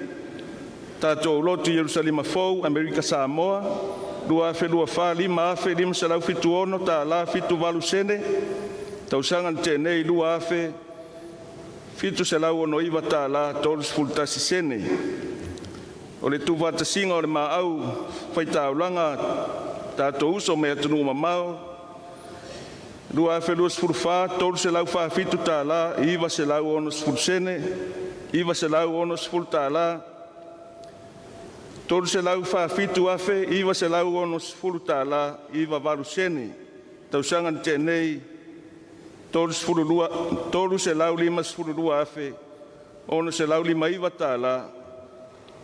Tatou lotu Ierusalima Fou, Amerika Samoa, 2024, $5,576 tala 78 sene. Tausaga na tea nei, $769 tala 31 sene. O le tuufaatasiga o le maau faitaulaga tatou uso mai atunuu mamao 2024, $347 tala 960 sene $960 tala. $347,960 tala 98 sene. Tausaga na tea nei, $352,659 tala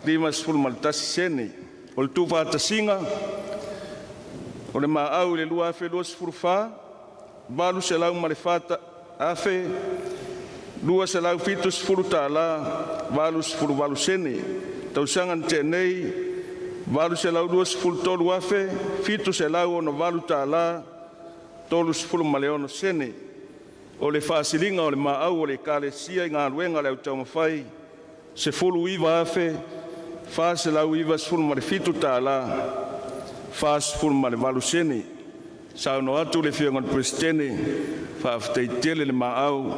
51 sene. O le tuufaatasiga o le maau i le 2024, $804,270 tala 88 sene. Tausaga na tea nei, $823,768 tala 36 sene. O le faasiliga o le maau o le Ekalesia i galuega a le Au Taumafai, $19,497 tala 48 sene. Saunoa atu le Afioga i le Peresetene, faafetai tele le maau,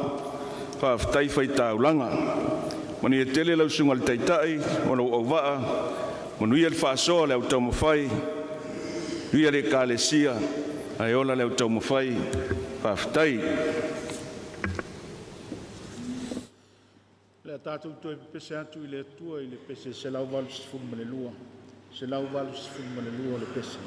faafetai faitaulaga. Manuia tele lau Susuga i le Taitai ma lou auvaa, manuia le faasoa le au taumafai, manuia le Ekalesia, ae ola le au taumafai. Faafetai. O le a tatou toe pepese atu i le Atua i le pese 182, 182 le pese.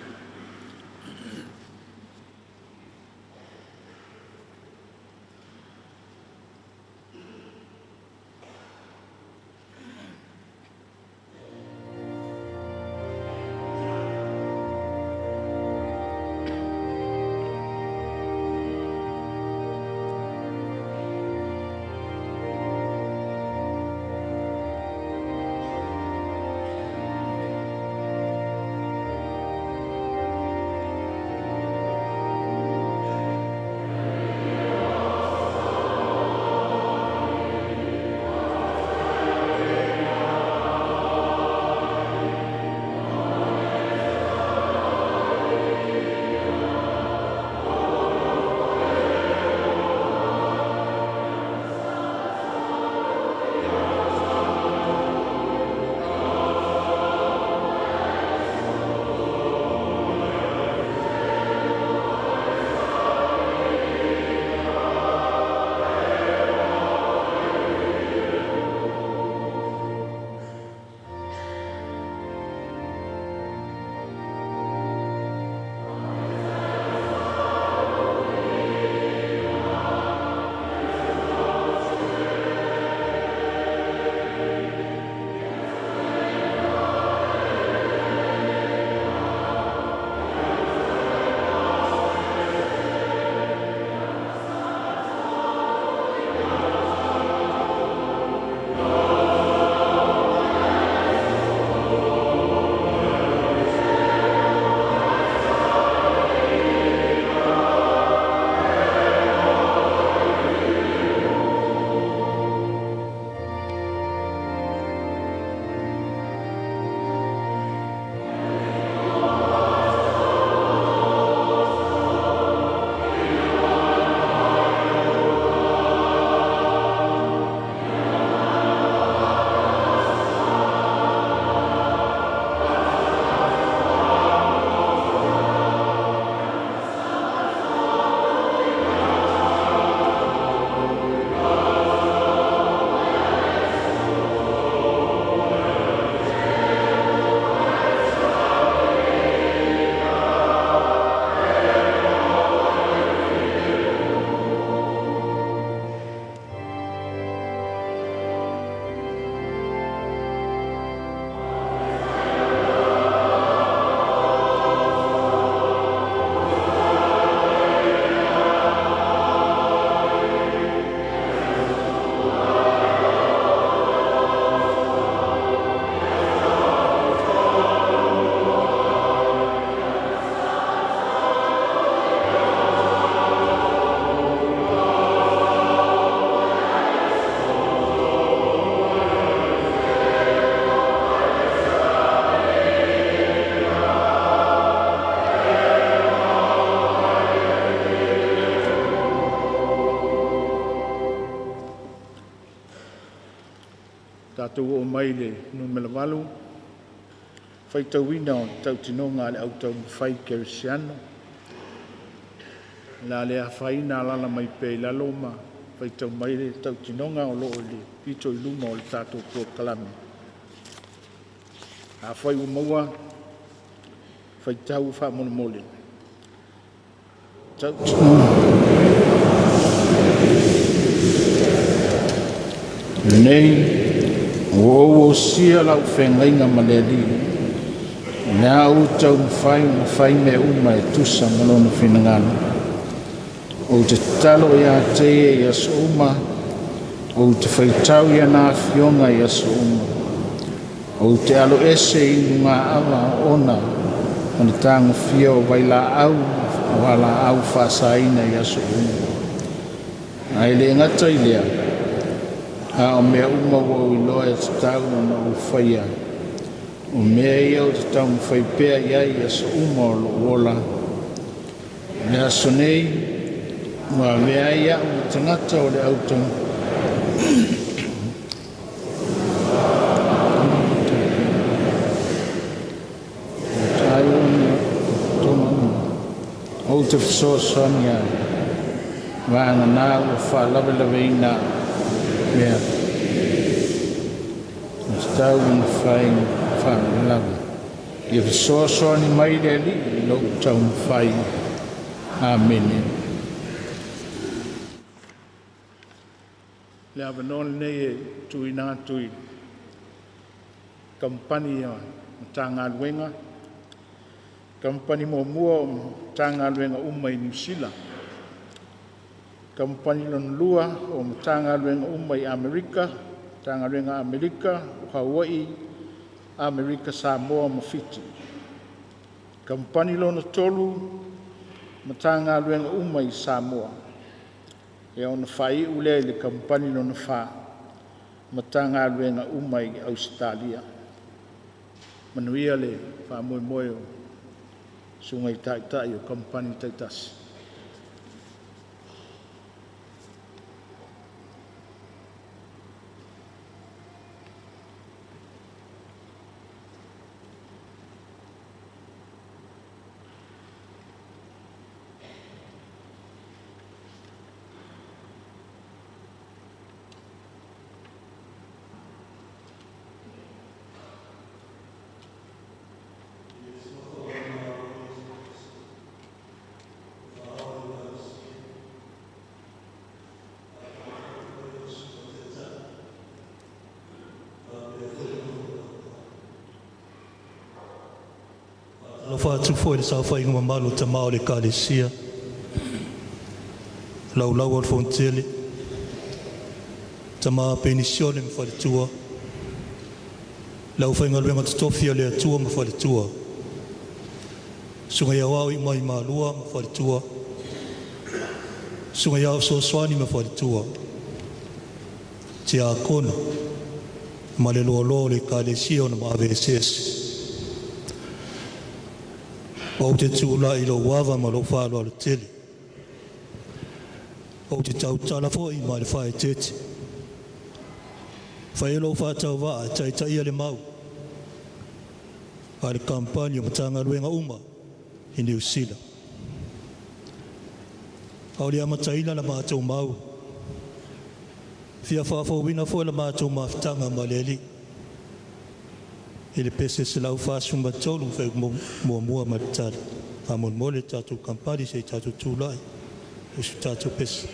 Tatou oo mai i le Nu.8, faitauina o tautinoga a le Au Taumafai Kerisiano. O le a le afaina, alaala mai pea i lalo ma faitau mai le tautinoga o lo o i le pito i luma o le tatou polokalame. Afai ua maua, faitau faamolemole. Lenei, ua ou osia lau feagaiga ma le Alii, o le a ou taumafai ona fai mea uma e tusa ma Lona finagalo. Ou te tatalo ia te Ia i aso uma, ou te faitau i ana afioga i aso uma. Ou te aloese i inugāava ona ma le tagofia o vailaau o valaau faasaina i aso uma. Ae le gata i lea, a o mea uma ua ou iloa e tatau ona ou faia, o mea ia ou te taumafai pea i ai i aso uma o lou ola. O le aso nei, ua avea ai a'u ma tagata o le au ou te fesoasoani ai, vagana ua faalavelaveina mea e tatau ona fai faalavelave. Ia fesoasoani mai le Alii i lou taumafai. Amene. Le avanoa lenei e tuuina atu i Kamupani a Matagaluega. Kamupani Muamua o Matagaluega uma i Niu Sila. Kamupani Lona Lua o Matagaluega uma i Amerika, Matagaluega a Amerika o Hawaii, Amerika Samoa ma Fiti. Kamupani Lona Tolu, Matagaluega uma i Samoa. Ona faaiu lea i le Kamupani Lona Fa, Matagaluega uma i Ausetalia. Manuia le faamoemoe o Susuga i Taitai o Kamupani taitasi. Alofa atu foi i le saofaiga mamalu a tama o le Ekalesia, laulau o le Fonotele, tama Penisione ma faletua, le aufaigaluega totofi a le Atua ma faletua, susuga i Aoao Iumaimalo ma faletua, susuga i Aao Fesoasoani ma faletua, tiakono ma le loaloa o le Ekalesia ona maave eseese. Ou te tulai i lou ava ma lou faaaloalo tele, ou te tautala foi ma le faaeteete, e fai ai lou faatauvaa e taitaia le mau a le Kamupani o Matagaluega uma i Niu Sila. A o le i amataina la matou mau, e fia faafouina foi la matou mafutaga ma le Alii i le pese 143 fuaiupu muamua ma le tali. Faamolemole le tatou kamupani se i tatou tulai i se tatou pese.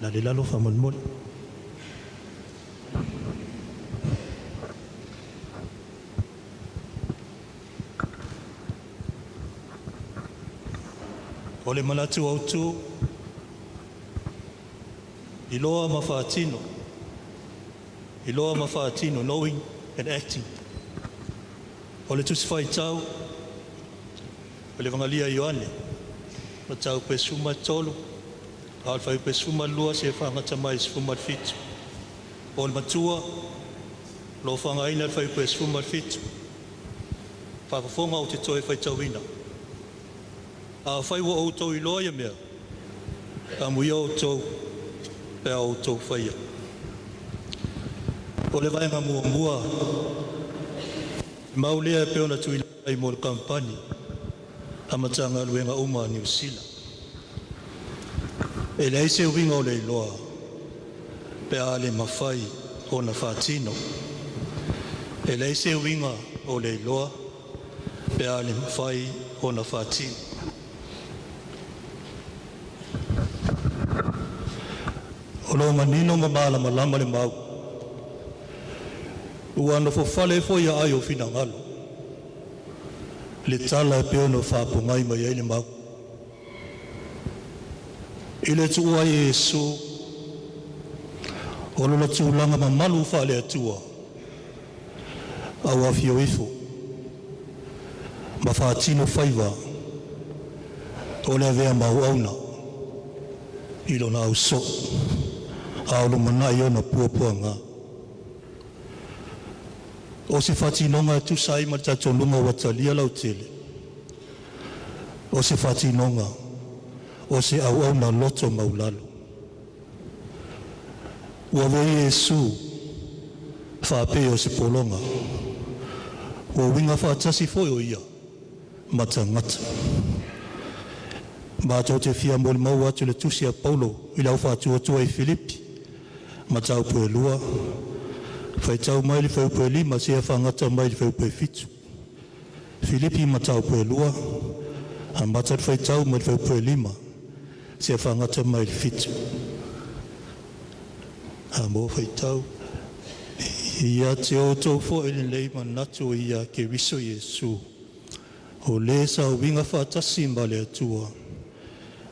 Le a le lalo faamolemole. O le manatu autu, iloa ma faatino, iloa ma faatino, knowing and acting. O le tusi faitau, o le Evagalia a Ioane, mataupu e 13, a o le fuaiupu e 12 seia faagata mai i le 17. O le matua, o lo o faaaogaina le fuaiupu e 17, faafofoga ou te toe faitauina. Afai ua outou iloa ia mea, amuia outou pe a outou faia. O le vaega muamua, mau lea e pei ona tuuina mai mo le kamupani a Matagaluega uma a Niu Sila. E leai se uiga o le iloa pe a le mafai ona faatino. E leai se uiga o le iloa pe a le mafai ona faatino. O lo o manino ma malamalama le mau, ua nofofale foi aai o finagalo, le tala e pei ona faapogai mai ai le mau. I le tuua ai e Iesu o lona tulaga mamalu faale-Atua, a ua afio ifo ma faatino faiva o le avea ma auauna i lona ausoo, a o lumanai ona puapuaga. O se faatinoga e tusa ai ma le talitonuga ua talia lautele, o se faatinoga o se auauna loto maualalo. Ua avea Iesu faapei o se pologa, ua uiga faatasi foi o ia ma tagata. Matou te fia molimau atu i le tusi a Paulo i le Au Faatuatua i Filipi, mataupu e 2, faitau mai le fuaiupu e 5 seia faagata mai le fuaiupu e 7. Filipi mataupu e 2, amata le faitau mai le fuaiupu e 5 seia faagata mai le 7. A mo faitau. Ia te outou foi lenei manatu ia Keriso Iesu, o le sa uiga faatasi ma le Atua,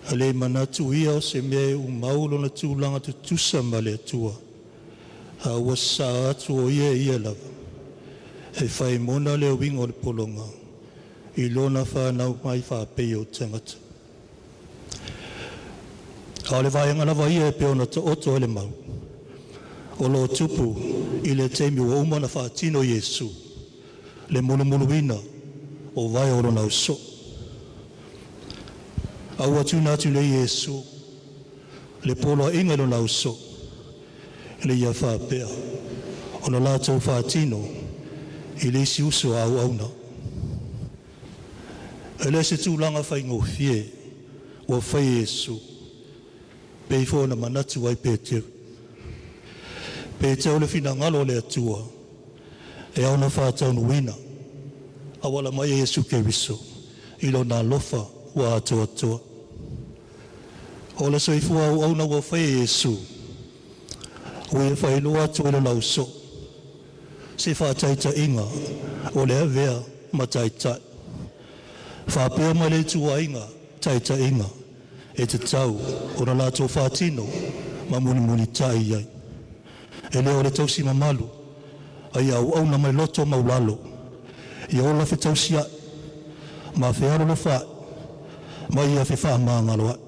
a le manatu ia o se mea e umau lona tulaga tutusa ma le Atua, a ua sasaa atu o ia e ia lava, e fai mona le uiga o le pologa, i lona whanau mai whaapei o tangata. A o le vaega lava ia e pei ona taoto ai le mau, o lo o tupu i le taimi ua uma ona faatino e Iesu le mulumuluina o vae o lona ausoo. A ua tuuina atu nei e Iesu le poloaiga i lona ausoo, ina ia faapea ona latou faatino i le isi uso a auauna. E le o se tulaga faigofie ua fai e Iesu, pei foi ona manatu ai Peteru. Pe o le finagalo o le Atua e ao ona faataunuuina, auala mai e Iesu Keriso i lona alofa ua atoatoa. O le soifua auauna ua faia e Iesu, ua ia faailoa atu e lona ausoo, se faataitaiga o le avea ma taitai. Faapea ma le ituaiga taitaiga e tatau ona latou faatino ma mulimulitai i ai. E le o le tausi mamalu, a ia auauna mai loto maulalo, ia ola fetausiai ma fealolofaai ma ia fefaamagaloai.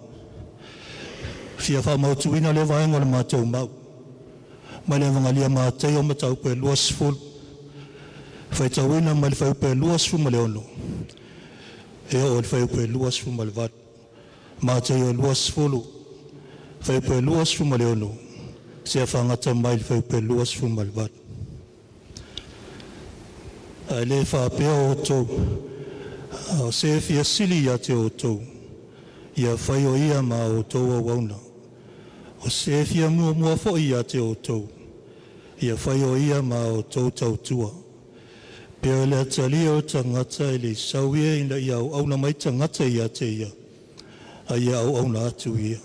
Fia faamautuina lea vaega o le matou mau mai le Evagalia a Mataio mataupu e 20, faitauina mai le fuaiupu e 26 e oo i le fuaiupu e 28. Mataio 20, fuaiupu e 26 seia faagata mai le fuaiupu e 28. Ae le faapea outou, o se e fia sili ia te outou, ia fai o ia ma a outou auauna. O se e fia muamua foi ia te outou, ia fai o ia ma a outou tautua. Pe o le atalia o le tagata e le i sau ia ina ia auauna mai tagata ia te ia, a ia auauna atu ia.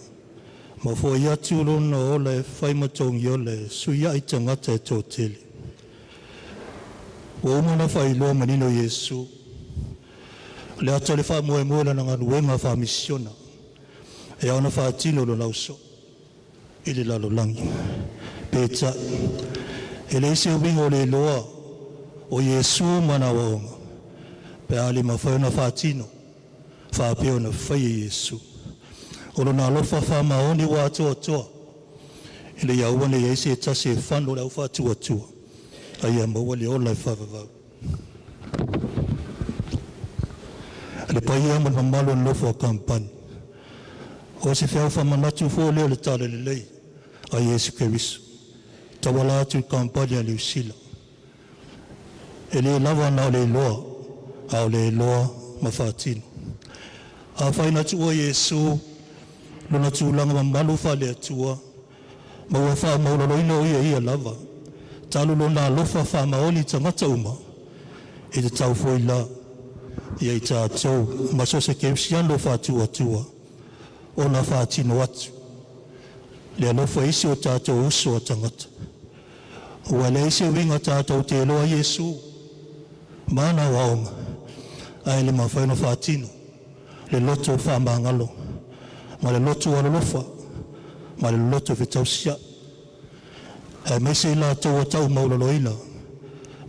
Ma fo'i atu lona ola e fai ma togiola e suia'i tagata e toatele. Ua uma ona faailoa manino e Iesu le ata o le faamoemoe o Lana galuega faamisiona e ao ona faatino i lona ausoo i le lalolagi. Peitai, e leai se uiga o le iloa o Iesu ma ana aoaoga pe a le mafai ona faatino faapea ona faia e Iesu. O Lona alofa faamaoni ua atoatoa, ina ia aua ne i i ai se tasi e fano i le aufaatuatua, a ia maua le ola e faavavau. Le paia ma le mamalu o le nofo a kamupani, o se feau faamanatu foi lea o le Talalelei a Iesu Keriso, tauala atu i kamupani a Niu Sila. E le lava na o le iloa, a o le iloa ma faatino. Afai na tuua e Iesu lona tulaga mamalu faale-Atua ma ua faamaualaloina o Ia e Ia lava, talu lona alofa faamaoni i tagata uma, e tatau foi la ia i tatou ma so o se kerisiano faatuatua ona faatino atu le alofa i isi o tatou uso a tagata. Ua leai se uiga tatou te iloa ai Iesu ma ana aoaoga, ae le mafai ona faatino le loto faamagalo ma le loto alolofa ma le loto fetausiai, aemaise i latou ua tau maualaloina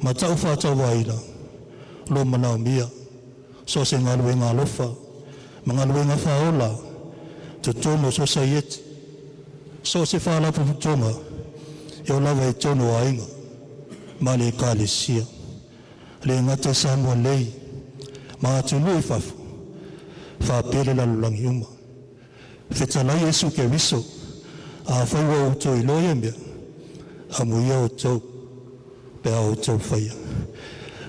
ma tau faatauvaaina lo manaomia so o se galuega alofa ma galuega faaola totonu o sosaiete, so o se faalapotopotoga e oo lava i totonu o aiga ma le Ekalesia. Le gata i Samoa nei ma atunuu i fafo, faapea le lalolagi uma. Fetalai Iesu Keriso, afai ua outou iloa ia mea, amuia outou pe a outou faia.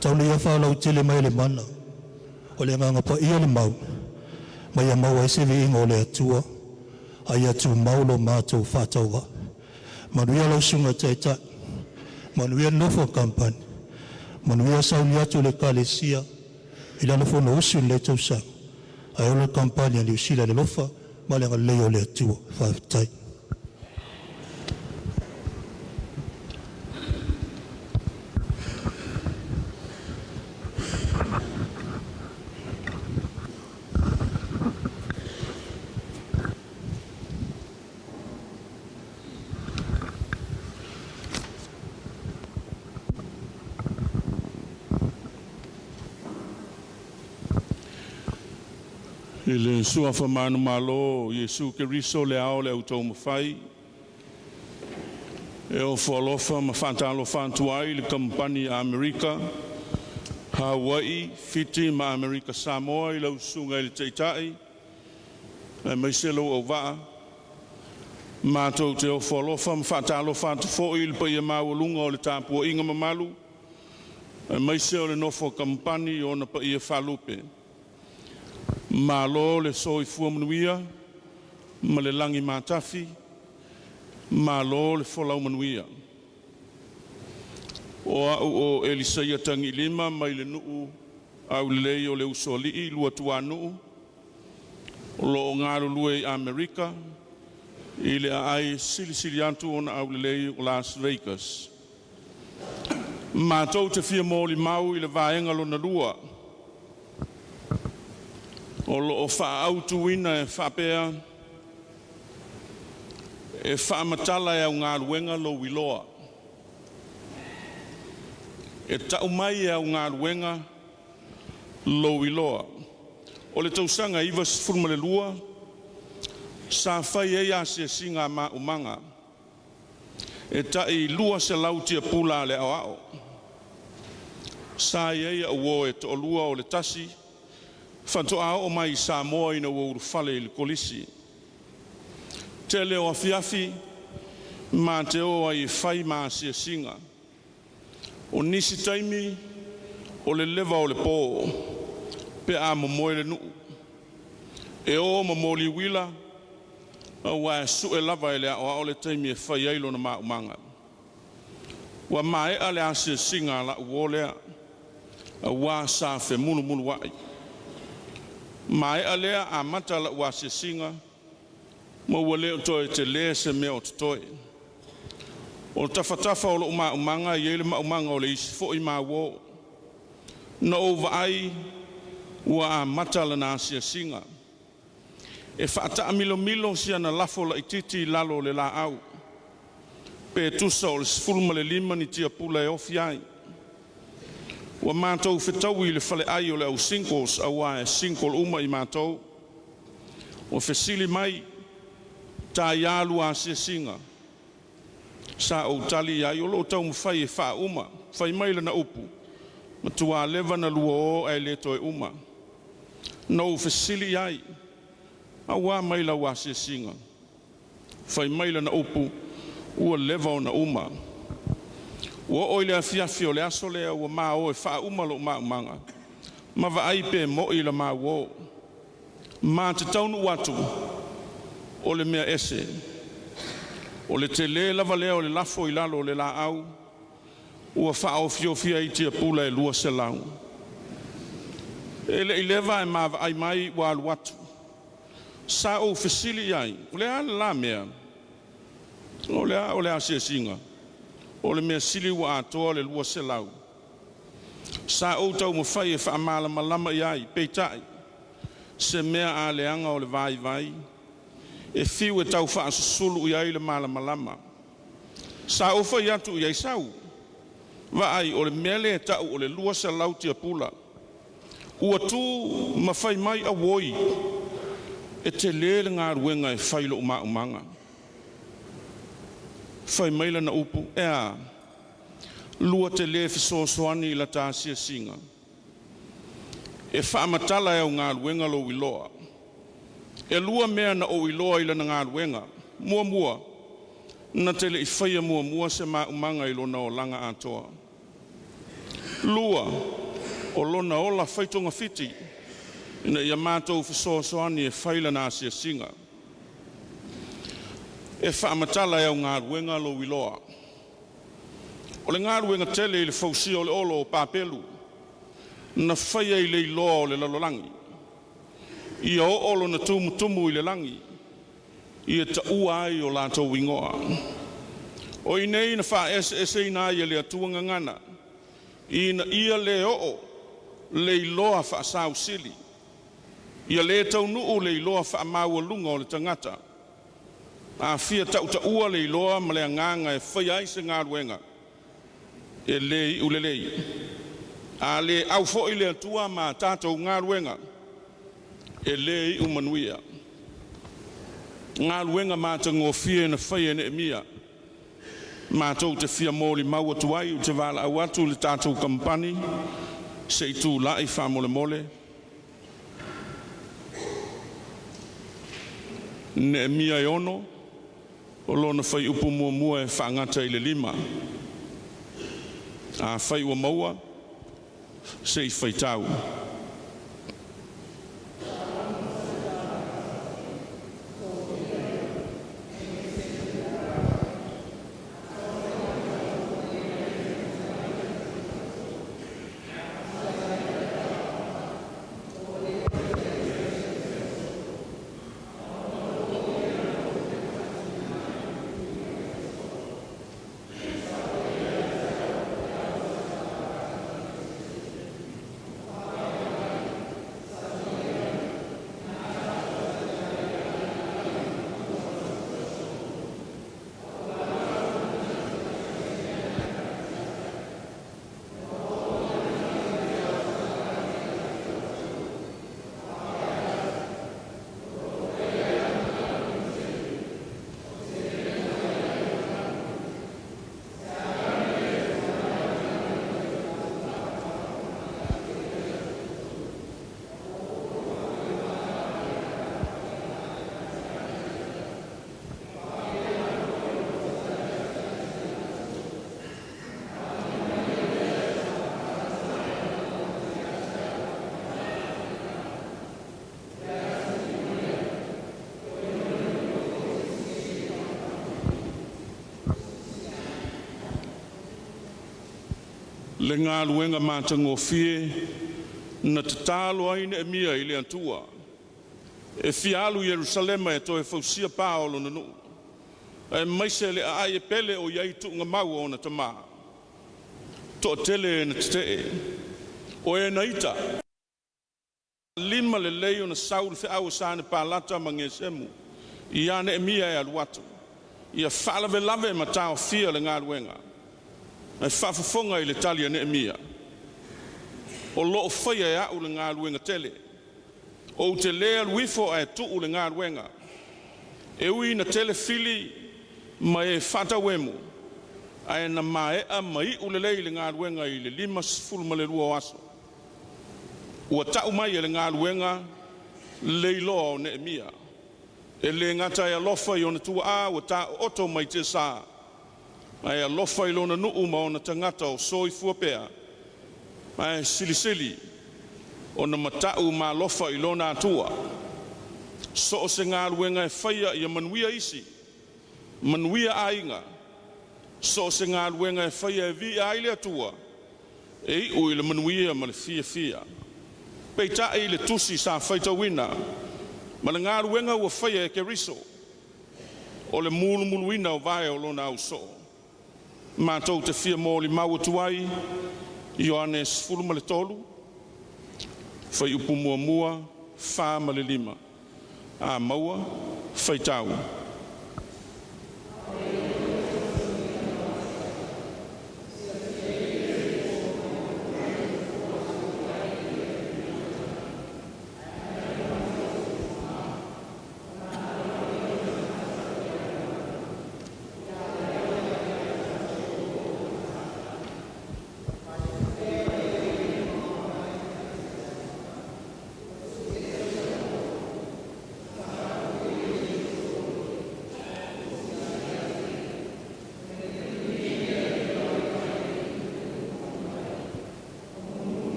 Tau ina ia faalautele mai e le mana o le Agaga Paia le mau, ma ia maua ai se viiga o le Atua, a ia tumau lo matou faatauvaa. Manuia lau Susuga i le Taitai, manuia le nofo a kamupani, manuia sauni atu a le Ekalesia i lana Fonousu i lenei tausaga, ae ola le kamupani a Niu Sila i le alofa ma le agalelei o le Atua. Faafetai. I le Suafa manumalo o Iesu Keriso le Ao o le Autaumafai, e ofo alofa ma faatalofa atu ai i le Kamupani a Amerika, Hawaii, Fiti ma Amerika Samoa i lau Susuga i le Taitai aemaise lou auvaa. Matou te ofo alofa ma faatalofa atu foi i le paia maualuga o le tapuaiga mamalu aemaise o le nofo a kamupani i ona paia faalupe. Malo le soifua manuia ma le lagi matafi, malo le folau manuia. O au o Elisaia Tagiilima mai le nuu aulelei o le Usoalii, Luatuanuu, o lo o galulue i Amerika i le aai silisili atu ona aulelei o Las Vegas. Matou te fia molimau i le vaega lona lua o lo o faaautuina e faapea, e faamatala e au galuega lou iloa. E tau mai e au galuega lou iloa. O le tausaga e 92 sa fai ai asiasiga a maumaga e tai 200 tiapula a le aoao. Sa i ai au uo e toalua, o le tasi faatoa oo mai i Samoa ina ua ulufale i le kolisi. Tele o afiafi ma te o ai e fai ma asiasiga. O nisi taimi o le leva o le po pe a momoe le nuu, e o ma moli uila aua e sue lava e le aoao le taimi e fai ai lona maumaga. Ua maea le asiasiga a la'u uo lea, auā sa femulumulua'i. Maea lea, amata la'u asiasiga. Ma ua le o toe telē se mea o totoe. O tafatafa o lou maumaga e i ai le maumaga o le isi foi mauō. Na ou vaai ua amata lana asiasiga. E faataamilomilo si ana lafo laitiiti i lalo o le laau, pe tusa o le 15 ni tiapula e ofi ai. Ua matou fetaui i le faleai o le au singles auā e single uma i matou. Ua fesili mai, “Taiā lua asiasiga?” Sa ou tali i ai, “O loo taumafai e faauma.” Fai mai lana upu, “Matua leva na lua o ae le toe uma.” Na ou fesili i ai, “Auā mai lau asiasiga?” Fai mai lana upu, “Ua leva ona uma.” Ua oo i le afiafi o le aso lea ua ma o e faauma lo'u maumaga ma vaai pe mo'i le ma uō. Ma te taunuu atu, o le mea ese. O le telē lava lea o le lafo i lalo o le laau ua faaofiofia ai tiapula e 200. E le i leva ae ma vaai mai ua alu atu. Sa ou fesili i ai, “O le a le la mea?” “O le a o le asiasiga? O le mea sili ua atoa le 200.” Sa ou taumafai e faamalamalama i ai, peitai, se mea a leaga o le vaivai, e fiu e taufaasusulu i ai le malamalama. Sa ou fai atu i ai, “Sau, vaai o le mea lea e tau o le 200 tiapula.” Ua tu ma fai mai, “Auoi, e telē le galuega e fai i lou maumaga.” Fai mai lana upu, “E a? Lua te le fesoasoani i la ta asiasiga? E faamatala e au galuega lou iloa.” E lua mea na ou iloa i lana galuega. Muamua, na te le i faia muamua se maumaga i lona olaga atoa. Lua, o lona ola faitogafiti ina ia matou fesoasoani e fai lana asiasiga. E faamatala e au galuega lou iloa. O le galuega tele i le fausia o le olo o Papelu, na faia i le iloa o le lalolagi, ia oo lona tumutumu i le lagi, ia taua ai o latou igoa. O i inei na faaeseeseina ai e le Atua gagana, ina ia le oo le iloa faasausili, ia le taunuu le iloa faamaualuga o le tagata. A fia tautaua le iloa ma le agaga e faia ai se galuega, e le iu lelei. A le au foi le Atua ma a tatou galuega, e le iu manuia. Galuega matagofie na faia e Neemia matou te fia molimau atu ai. Ou te valaau atu i le tatou Kamupani se i tulai faamolemole. Neemia e 6, o lona fuaiupu 1 e faagata i le 5. Afai ua maua se i faitau. Le galuega matagofie na tatalo ai Neemia i le Atua. E fia alu i Ierusalema e toe fausia pa o lona nuu, aemaise le aai e pele o i ai tuugamau o ona tama. Toatele na tetee, o e na ita, lima lelei ona sau le feau a Sanepalata ma Gesemu ia Neemia e alu atu, ia faalavelave ma taofia le galuega. Ae faafofoga i le tali a Neemia, o lo o faia e au le galuega tele. Ou te le alu ifo ae tuu le galuega. E ui ina tele fili ma e faatauemu, ae na maea ma iu lelei le galuega i le 52 o aso. Ua tau mai e le galuega le iloa o Neemia. E le gata e alofa i ona tuaa ua taooto mai tiasa, ae alofa i lona nuu ma ona tagata o soifua pea, ae silisili ona matau ma alofa i lona Atua. So o se galuega e faia ia manuia isi, manuia aiga, so o se galuega e faia e viia ai le Atua, e iu i le manuia ma le fiafia. Peitai i le tusi sa faitauina ma le galuega ua faia e Keriso, o le mulumuluina o vae o lona ausoo. Matou te fia molimau atu ai, Ioane 13, fuaiupu 1, 4 ma le 5. A maua, faitau.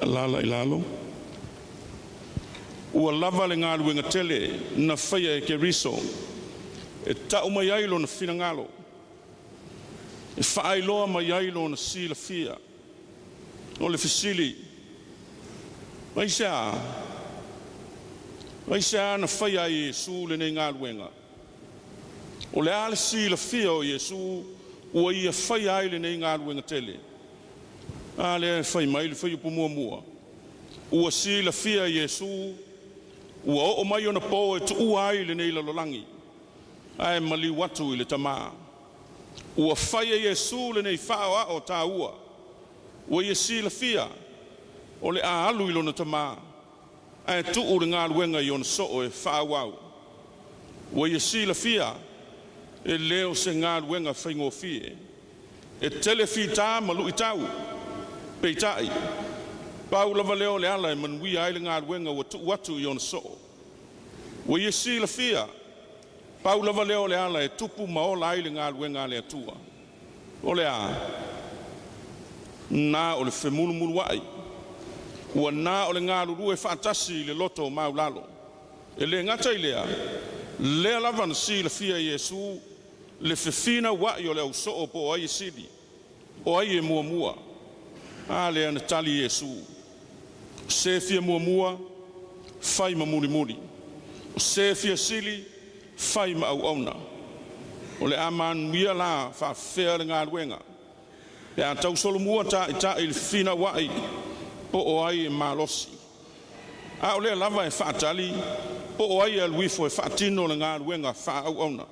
Alaala i lalo. Ua lava le galuega tele na faia e Keriso e tau mai ai lona finagalo, e faailoa mai ai lona silafia. O le fesili, aisea? Aisea na faia ai e Iesu lenei galuega? O le a le silafia o Iesu ua ia faia ai lenei galuega tele? A lea e fai mai le fuaiupu muamua, ua silafia e Iesu ua oo mai ona po e tuua ai lenei lalolagi, ae maliu atu i le Tamā. Ua fai e Iesu lenei faaoao taua, ua ia silafia o le a alu i lona Tamā, ae tuu le galuega i ona soo e faaauau. Ua ia silafia e le o se galuega faigofie, e tele fita ma luitau, peitai, pau lava lea o le ala e manuia ai le galuega ua tuu atu i ona soo. Ua ia silafia, pau lava lea o le ala e tupu ma ola ai le galuega a le Atua. O le a? Na o le femulumuluai, ua na o le galulue faatasi i le loto maualalo. E le gata i lea, lea lava na silafia e Iesu le fefinauai o le ausoo po o ai e sili, o ai e muamua. A lea na tali Iesu, o se fia muamua, fai ma mulimuli, o se fia sili, fai ma auauna. O le a manuia la faafefea le galuega, pe a tausolomua taitai i le fefinauai po o ai e malosi. A o lea lava e faatali po o ai e alu ifo e faatino le galuega faaauauna.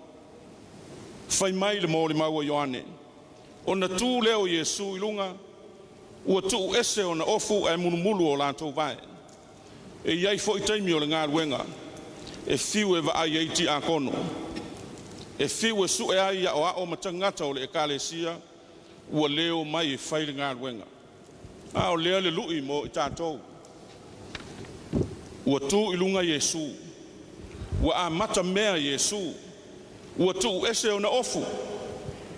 Fai mai le molimau a Ioane, ona tu lea o Iesu i luga, ua tuu ese ona ofu ae mulumulu o latou vae. E i ai foi taimi o le galuega e fiu e vaai ai tiakono, e fiu e sue ai aoao ma tagata o le ekalesia ua le omai e fai le galuega. A o lea le lui mo i tatou. Ua tu i luga Iesu, ua amata mea Iesu, ua tuu ese ona ofu,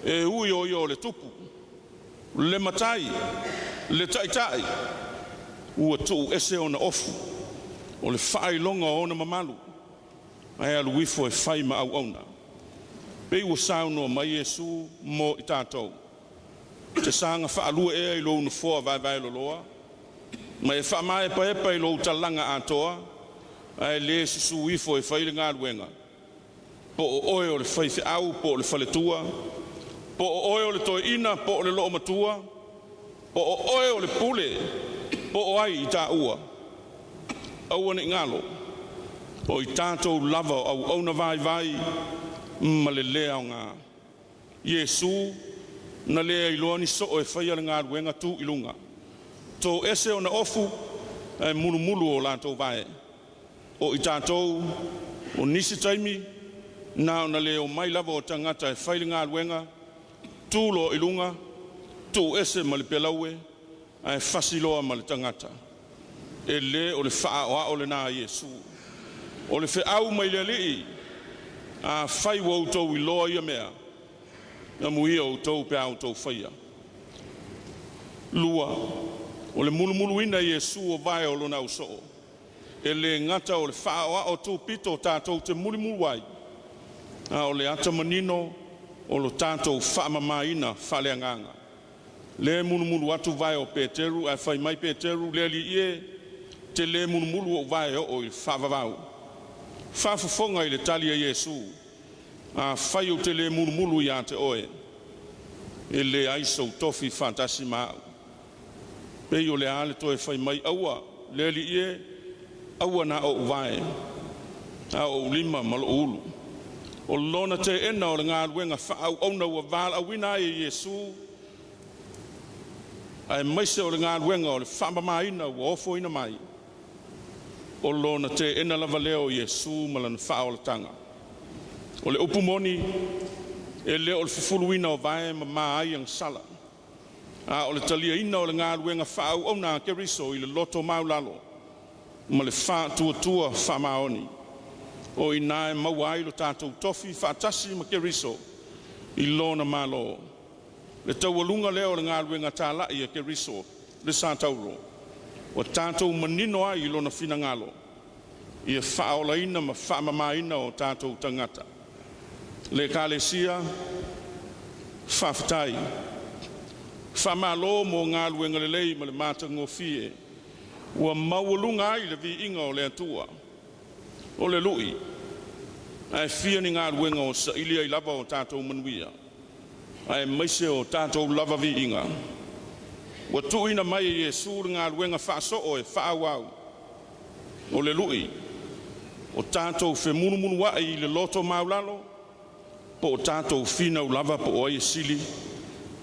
e ui o ia o le tupu, le matai, le taitai, ua tuu ese ona ofu, o le faailoga o ona mamalu, ae alu ifo e fai ma auauna. Pei ua saunoa mai Iesu mo i tatou. Te saga faalua ea i lou nofoa vaevaeloloa, ma e faamaepaepa i lou talaga atoa, ae le susu ifo e fai le galuega? Po o oe o le faifeau po o le faletua, po o oe o le toeaina po o le loomatua, po o oe o le pule po o ai i taua, aua ne i galo, o i tatou lava o auauna vaivai ma le le aoga. Iesu na le iloa ni soo e faia le galuega tu i luga, toese ona ofu ae mulumulu o latou vae. O i tatou, o nisi taimi, na ona le omai lava o tagata e fai le galuega, tu loa i luga, tuu ese ma le peleue ae fasi loa ma le tagata. E le o le faaoao lena a Iesu. O le feau mai le Alii, afai ua outou iloa ia mea, amuia outou pe a outou faia. 2. O le mulumuluina e Iesu o vae o lona ausoo, e le gata o le faaoao tupito tatou te mulumulu ai, a o le ata manino o lo tatou faamamaina faaleagaga. Lea e mulumulu atu vae o Peteru ae fai mai Peteru, “Le Alii e, e te le mulumulu o'u vae e oo i le faavavau.” Faafofoga i le tali a Iesu, “Afai ou te le mulumulu ia te oe, e leai sou tofi faatasi ma a'u.” Pei o le a le toe fai mai, “Aua, le Alii e, aua na o o'u vae, a o o'u lima ma lo'u ulu.” O lona teena o le galuega faaauauna ua valaauina ai e Iesu, aemaise o le galuega o le faamamaina ua ofoina mai, o lona teena lava lea o Iesu ma lana faaolataga. O le upu moni, e le o le fufuluina o vae e mama ai agasala, a o le taliaina o le galuega faaauauna a Keriso i le loto maualalo ma le faatuatua faamaoni. O i ina e maua ai lo tatou tofi faatasi ma Keriso i lona Malo. Le taualuga lea o le galuega talai a Keriso le Satauro, ua tatou manino ai i lona finagalo, ia faaolaina ma faamamaina o tatou tagata. Le Ekalesia, faafetai. Faamalo mo galuega lelei ma le matagofie ua maualuga ai le viiga o le Atua. O le lu'i, ae fia ni galuega o saili ai lava o tatou manuia aemaise o tatou lava viiga? Ua tuuina mai e Iesu le galuega faa-Soo e faaauau. O le lu'i, o tatou femulumuluai i le loto maualalo, po o tatou finau lava po o ai e sili,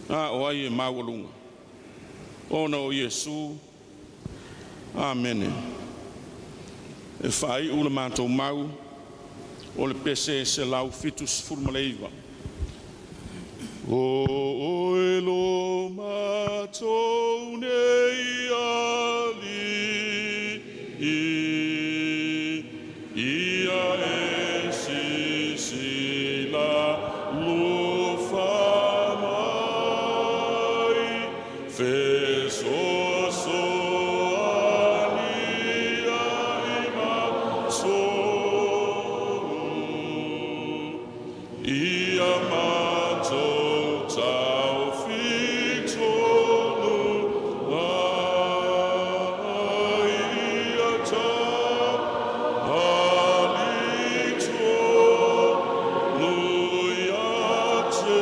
a o ai e maualuga? Ona o Iesu. Amene. E faaiu la matou mau o le pese 179. O oe lo matou nei Alii, Ia e sisila alofa mai, Fesoasoani ai ma so'u, Ia matou taufitonu'ai, Ia talitonu ia te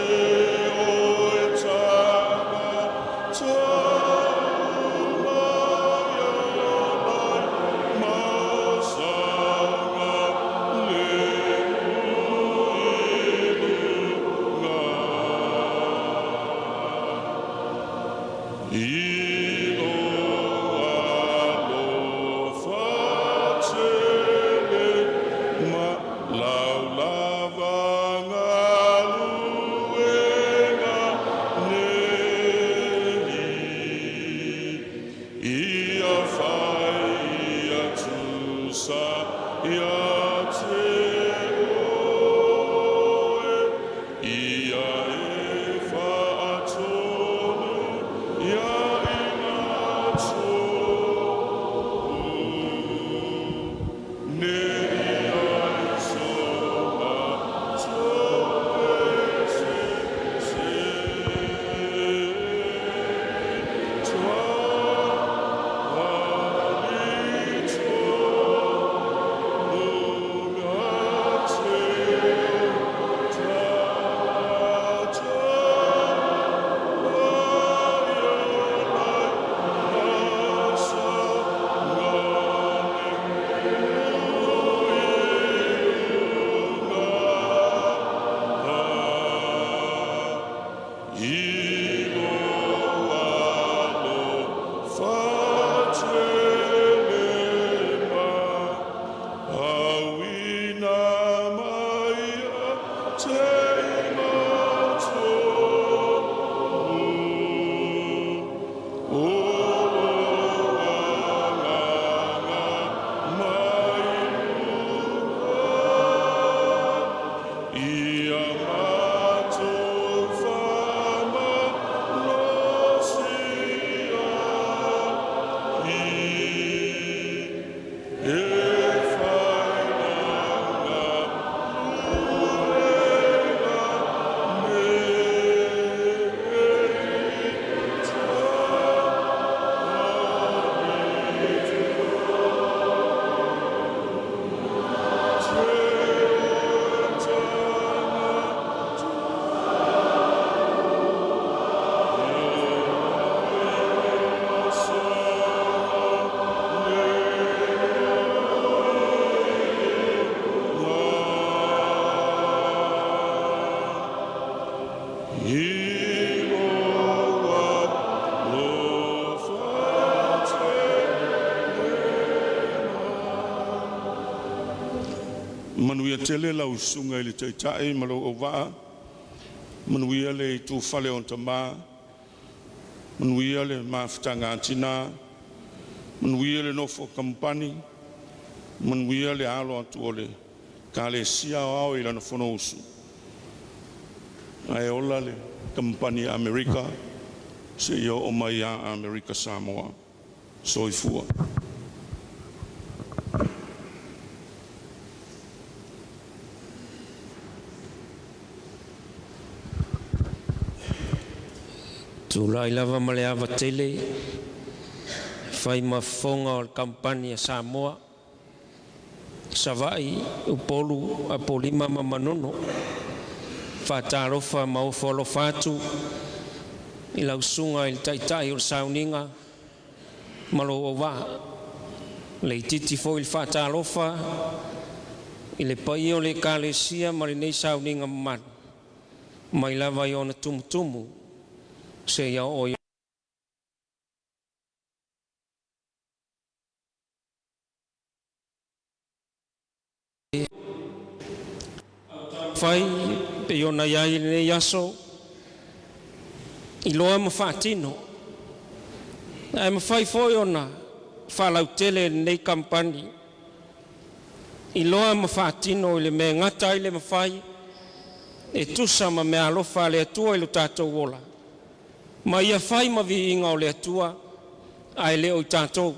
oe tagata uma ia ola ai ma saogalemu i luga. I lou alofa tele ma lau lava galuega nei, Ia fai ia tusa ia te oe, Ia e faatonu ia i. Manuia tele lau Susuga i le Taitai ma lou auvaa, manuia le itufale o tama, manuia le mafutaga a tina, manuia le nofo a kamupani, manuia le alo atu o le Ekalesia Aoao i lana fonousu, ae ola le Kamupani a Amerika seia oo mai ia Amerika Samoa. Soifua. Tulai lava ma le ava tele e fai ma fofoga o le Kamupani a Samoa, Savaii, Upolu, Apolima ma Manono. E faatalofa ma ofo alofa atu i lau Susuga i le Taitai o le Sauniga ma lou auvaa. E le itiiti foi le faatalofa i le paia o le Ekalesia ma lenei sauniga mamalu, mai lava i ona tumutumu seia oo i fai pei ona i ai lenei aso, iloa ma faatino, ae mafai foi ona faalautele e lenei kamupani, iloa ma faatino i le mea e gata ai le mafai e tusa ma meaalofa a le Atua i lo tatou ola, ma ia fai ma viiga o le Atua ae le o i tatou.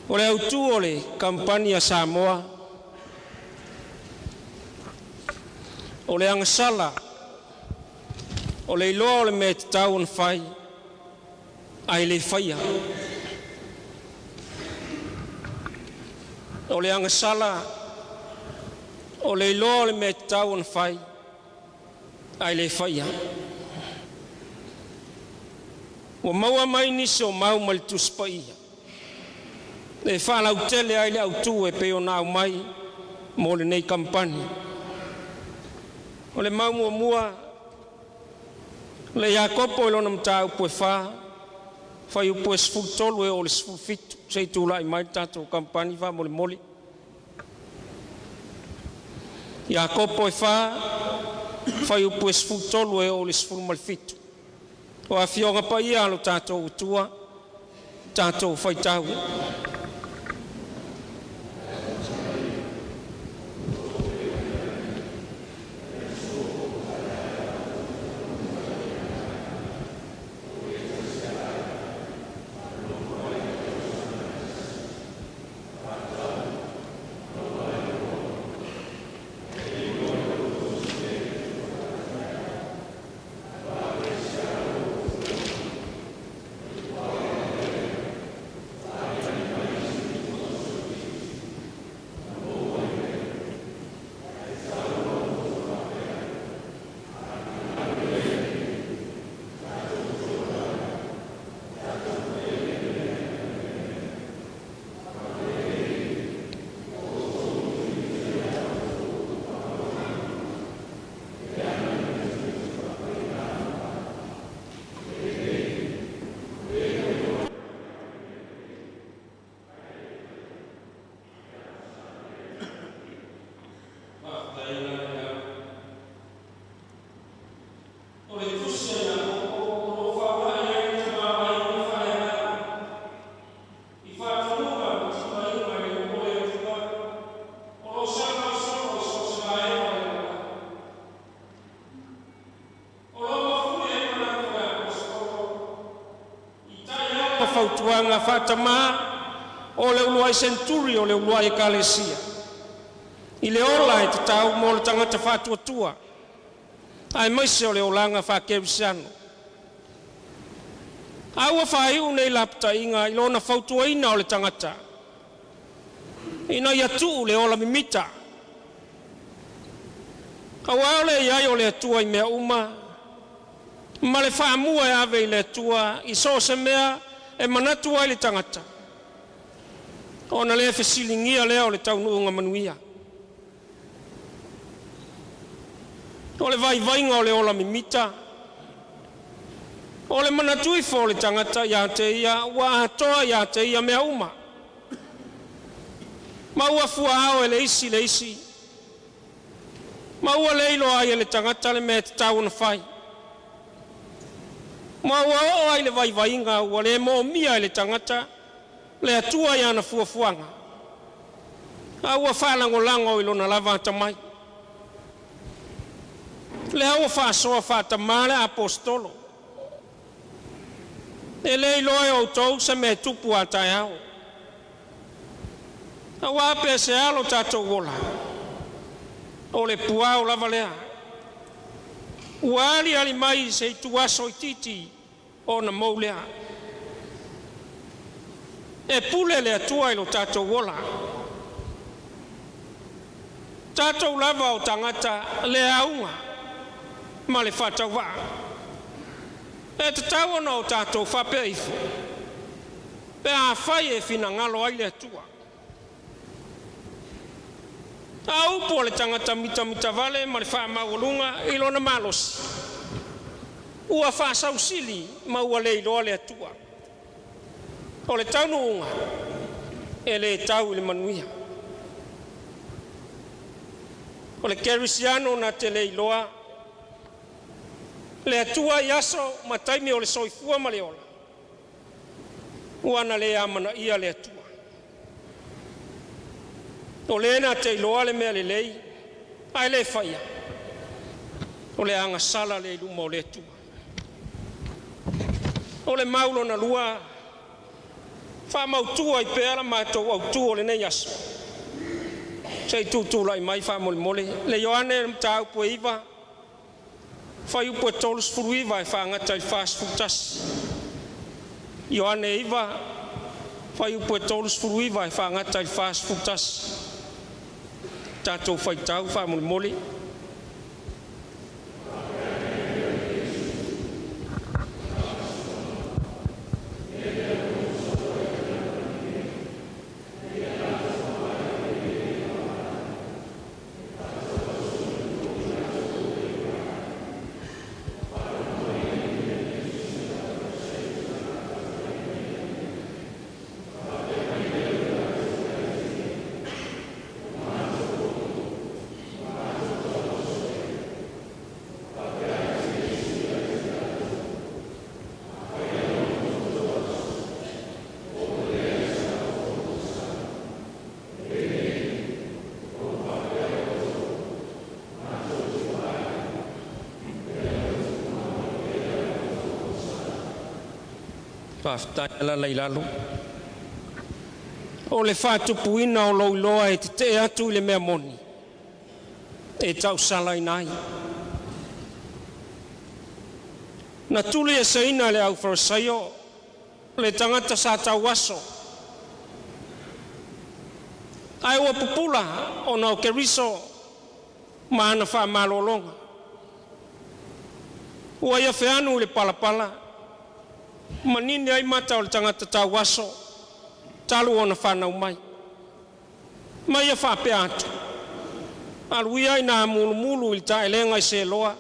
O le autu o le Kamupani a Samoa, o le agasala, o le iloa o le mea e tatau ona fai ae le faia. O le agasala, o le iloa o le mea e tatau ona fai ae le faia. Ua maua mai nisi o mau mai le Tusi Paia e faalautele ai le autu e pei ona aumai mo lenei kamupani. O le mau muamua, le Iakopo i lona mataupu e 4, fuaiupu e 13 e oo i le 17. Se i tulai mai le tatou kamupani faamolemole. Iakopo e 4, fuaiupu e 13 e oo i le 17. O Afioga Paia a lo tatou Atua, tatou faitau. O le tusi a Iakopo o lo o faaulai ai le tamaoaiga faaleagaga i faatonuga ma timaiga i le nuu o le Atua o lo o sagasolo i so o se vaega o le lalolagi. O lo o mafuli ai manatu o le Aposetolo i taiala ma fautuaga faatamā o le uluai senturi o le uluai ekalesia i le ola e tatau mo le tagata faatuatua aemaise o le olaga faakerisiano. A ua faaiu nei lapataiga i lona fautuaina o le tagata ina ia tuu le ola mimita, aua o le i ai o le Atua i mea uma, ma le faamua e ave i le Atua i so o se mea e manatu ai le tagata, ona le fesiligia lea o le taunuuga manuia. O le vaivaiga o le ola mimita, o le manatu ifo o le tagata ia te ia ua atoa ia te ia mea uma. Ma ua fuaao e le isi le isi, ma ua le iloa ai e le tagata le mea e tatau ona fai. Ma ua oo ai le vaivaiga ua le moomia e le tagata le Atua i ana fuafuaga, a ua faalagolago i lona lava atamai. Lea ua faasoa faatamā le Aposetolo, e le iloa e outou se mea e tupu a taeao. Auā pe sea lo tatou ola, o le puao lava lea, ua aliali mai i se ituaso itiiti ona mou lea. E pule le Atua i lo tatou ola. Tatou lava o tagata le auga ma le faatauvaa. E tatau ona o tatou faapea ifo, pe afai e finagalo ai le Atua. A upu a le tagata mitamitavale ma le faamaualuga i lona malosi, ua faasausili ma ua le iloa le Atua. O le taunuuga e le tau i le manuia. O le kerisiano na te le iloa le Atua i aso ma taimi o le soifua ma le ola, ua na le amanaia le Atua. O le na te iloa le mea lelei ae le faia, o le agasala lea i luma o le Atua. O le mau lona lua, faamautu ai pea la matou autu o lenei aso, se i tutulai mai faamolemole le Ioane le Mataupu e 9, fuaiupu e 39 e faagata i le 41. Ioane 9, fuaiupu e 39 e faagata i le 41. Tatou faitau faamolemole. Faafetai. Alaala i lalo. O le faatupuina o lou iloa e tetee atu i le mea moni e tausalaina ai. Na tuli eseina e le auFarisaio le tagata sa tauaso, ae ua pupula ona o Keriso ma ana faamalologa. Ua ia feanu i le palapala, manini ai mata o le tagata tauaso talu ona fanau mai. Ma ia faapea atu, alu ia ina mulumulu i le taelega i Seloa,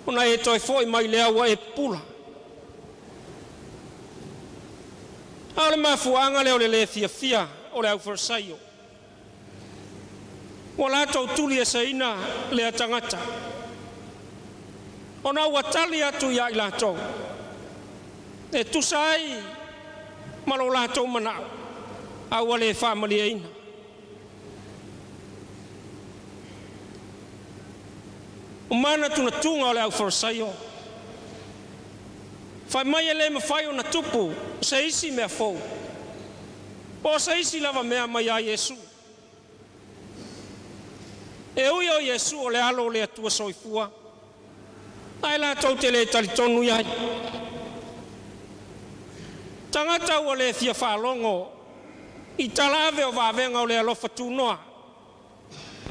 ona e toe foi mai lea ua e pupula. A o le mafuaaga lea o le le fiafia o le auFarisaio, ua latou tulieseina lea tagata, ona ua tali atu ia i latou e tusa ai ma lo latou manao, a ua le faamalieina. O manatunatuga o le auFarisaio, fai mai e le mafai ona tupu se isi mea fou, po o se isi lava mea mai ia Iesu. E ui o Iesu o le alo o le Atua soifua, ae latou te le talitonu i ai. Tagata ua le fia faalogo i talaave o vavega o le alofa tunoa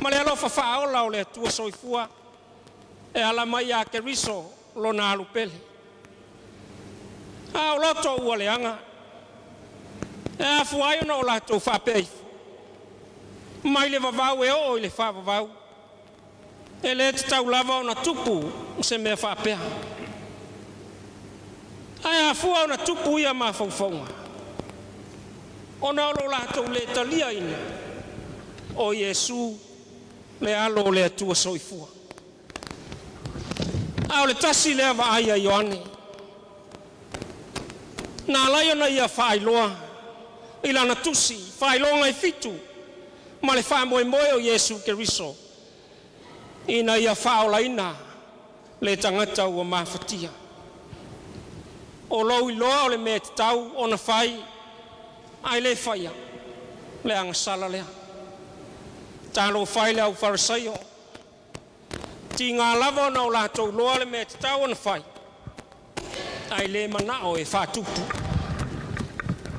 ma le alofa faaola o le Atua soifua e ala mai ia Keriso lona alupele. A o loto ua leaga, e afua ai ona o latou faapea ifo, mai le vavau e oo i le faavavau, e le tatau lava ona tupu se mea faapea. Ae afua ona tupu ia mafaufauga? Ona o lo latou le taliaina o Iesu le alo o le Atua soifua. A o le tasi lea vaai a Ioane, na alai ona ia faailoa i lana tusi, faailoga e 7 ma le faamoemoe o Iesu Keriso ina ia faaolaina le tagata ua mafatia. O lou iloa o le mea e tatau ona fai ae le faia, le agasala lea. Talofa e i le aufarasaio, tiga lava ona o latou iloa le mea e tatau ona fai, ae le manao e faatupu.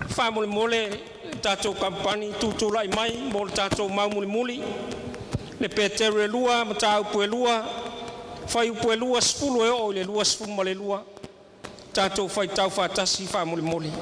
Faamolemole le tatou kamupani tutulai mai mo le tatou mau mulimuli, le Peteru e 2, mataupu e 2, fuaiupu e 20 e oo i le 22, tatou faitau faatasi faamolemole.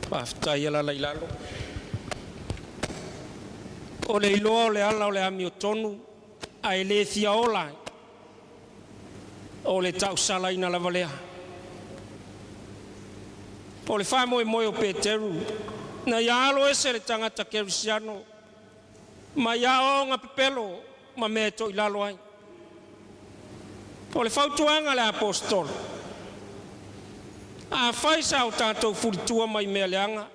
Faafetai. Alaala i lalo. O le iloa o le ala o le amiotonu ae le fia ola ai, o le tausalaina lava lea. O le faamoemoe o Peteru, na ia alo ese le tagata kerisiano mai aoaoga pepelo ma mea e toilalo ai. O le fautuaga a le Aposetolo, afai sa o tatou fulitua mai mea leaga,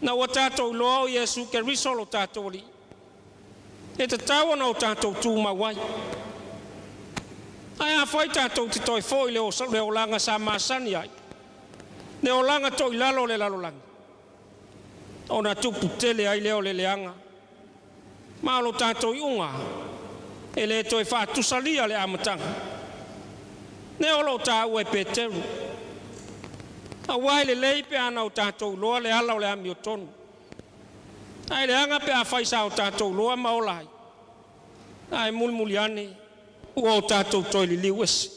na ua tatou iloa o Iesu Keriso lo tatou Alii, e tatau ona o tatou tumau ai. Ae afai tatou te toe foi i le olaga sa masani ai, le olaga toilalo o le lalolagi, ona tupu tele ai lea o le leaga, ma o lo tatou iuga e le toe faatusalia le amataga. Lea o lo o taua e Peteru, aua e lelei pe ana o tatou iloa le ala o le amiotonu, ae leaga pe afai sa o tatou iloa ma ola ai, ae mulimuli ane ua o tatou toe liliu ese.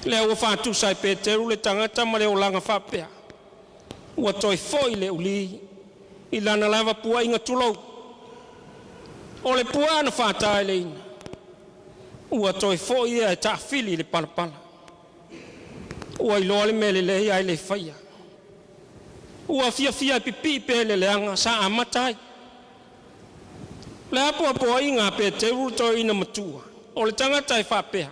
Lea ua faatusa e Peteru le tagata ma le olaga faapea, ua toe foi le ulī i lana lava puaiga tulou, o le puaa na faataeleina, ua toe foi ia e taafili i le palapala. Ua iloa le mea lelei ae le faia. Ua fiafia e pipii pea i le leaga sa amata ai. O le apoapoaiga a Peteru le toeaina matua, o le tagata e faapea,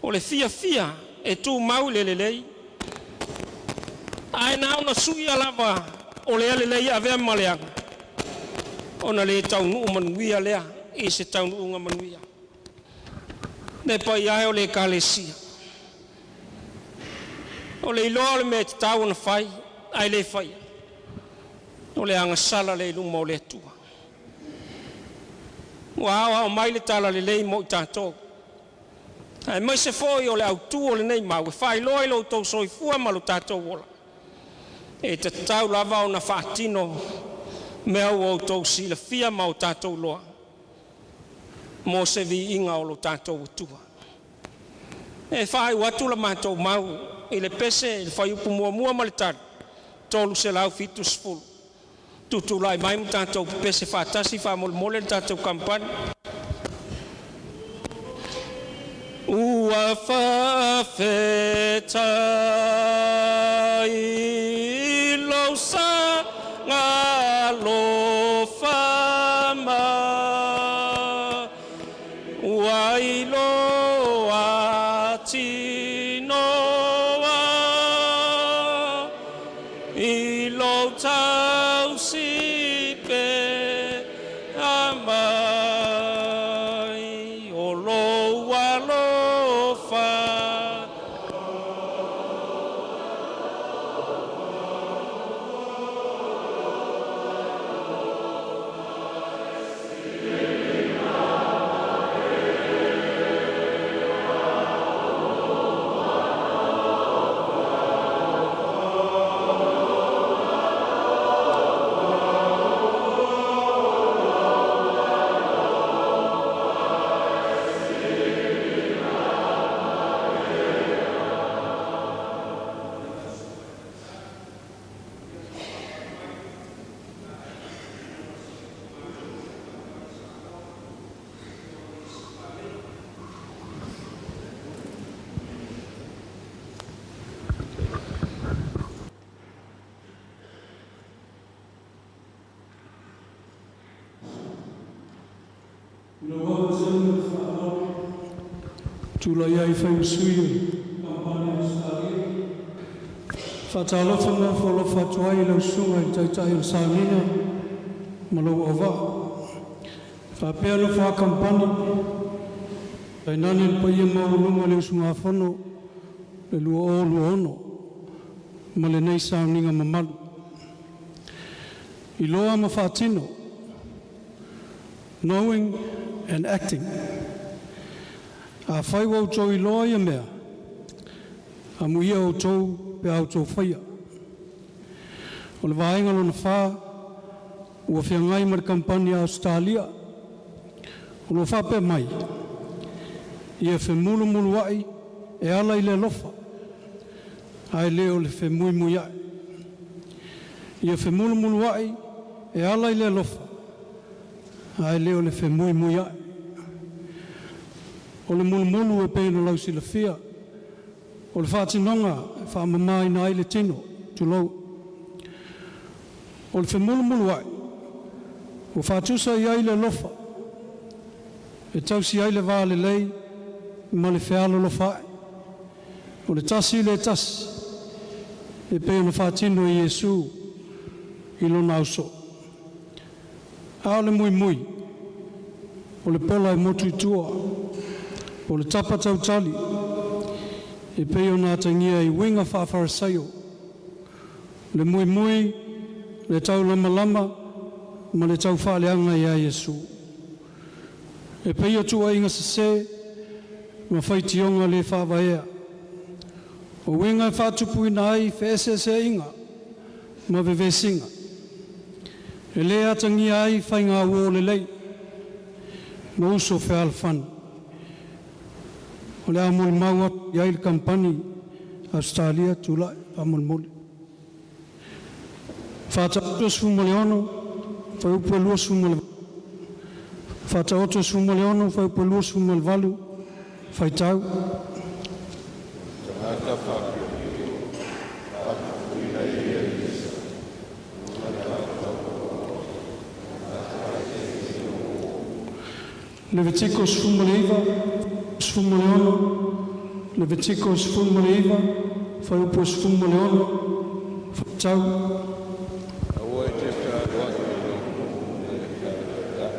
o le fiafia e tumau i le lelei, ae na ona suia lava o lea lelei e avea ma leaga, ona le taunuu manuia lea i se taunuuga manuia. Le paia e o le Ekalesia, o le iloa o le mea e tatau ona fai ae le faia, o le agasala lea i luma o le Atua. Ua aoao mai le talalelei mo i tatou, aemaise foi o le autu o lenei mau e faailoa i lo outou soifua ma lo tatou ola, e tatau lava ona faatino mea ua outou silafia ma o tatou iloa mo se viiga o lo tatou Atua. E faaiu atu la matou mau i le pese i le fuaiupu 1 ma le tali 370. Tutulai mai ma tatou pepese faatasi faamolemole le tatou kamupani. Ua faafetai i lou saga alofa mai, ua iloa tinoa i lou tausi pea mai, o lou alofa. I lou ava tele ma le faaaloalo, tulai ai e fai ma sui o le Kampani a Ausetalia. Faatalofa ma ofo alofa atu ai i lau Susuga i le Taitai o le Sauniga ma lou auvaa, faapea nofo a kamupani, tainane le paia maualuga o le usugafono le 2026 ma lenei sauniga mamalu. Iloa ma faatino, knowing and acting. Afai ua outou iloa ia mea, amuia outou pe a outou faia. O le vaega lona fa ua feagai ma le Kamupani a Ausetalia, o lo o faapea mai, ia femulumuluai e ala i le alofa, ae le o le femuimuiai. Ia femulumuluai e ala i le alofa, ae le o le femuimuiai. O le mulumulu e pei ona lausilafia, o le faatinoga e faamamaina ai le tino, tulou. O le femulumuluai, ua faatusa i ai le alofa e tausi ai le va lelei ma le fealolofaai o le tasi le tasi e pei ona faatino e Iesu i Lona ausoo. A o le muimui, o le pola e motu i tua, o le tapa tautali e pei ona atagia i uiga faa-Farisaio, le muimui, le taulamalama ma le taufaaleaga ia Iesu. E pei o tuuaiga sese ma faitioga le faavaea, o uiga e faatupuina ai feeseeseaiga ma vevesiga. E le atagia ai faigauo lelei ma uso fealofani. O le a molimau atu i ai le Kamupani a Ausetalia, tulai faamolemole. Faataoto 16, fuaiupu 28, Faataoto 16 fuaiupu 28, faitau. Levitiko 19, 16, Levitiko 19, fuaiupu 16, faitau. Aua e te fealuai i lou nuu i le fealofetai,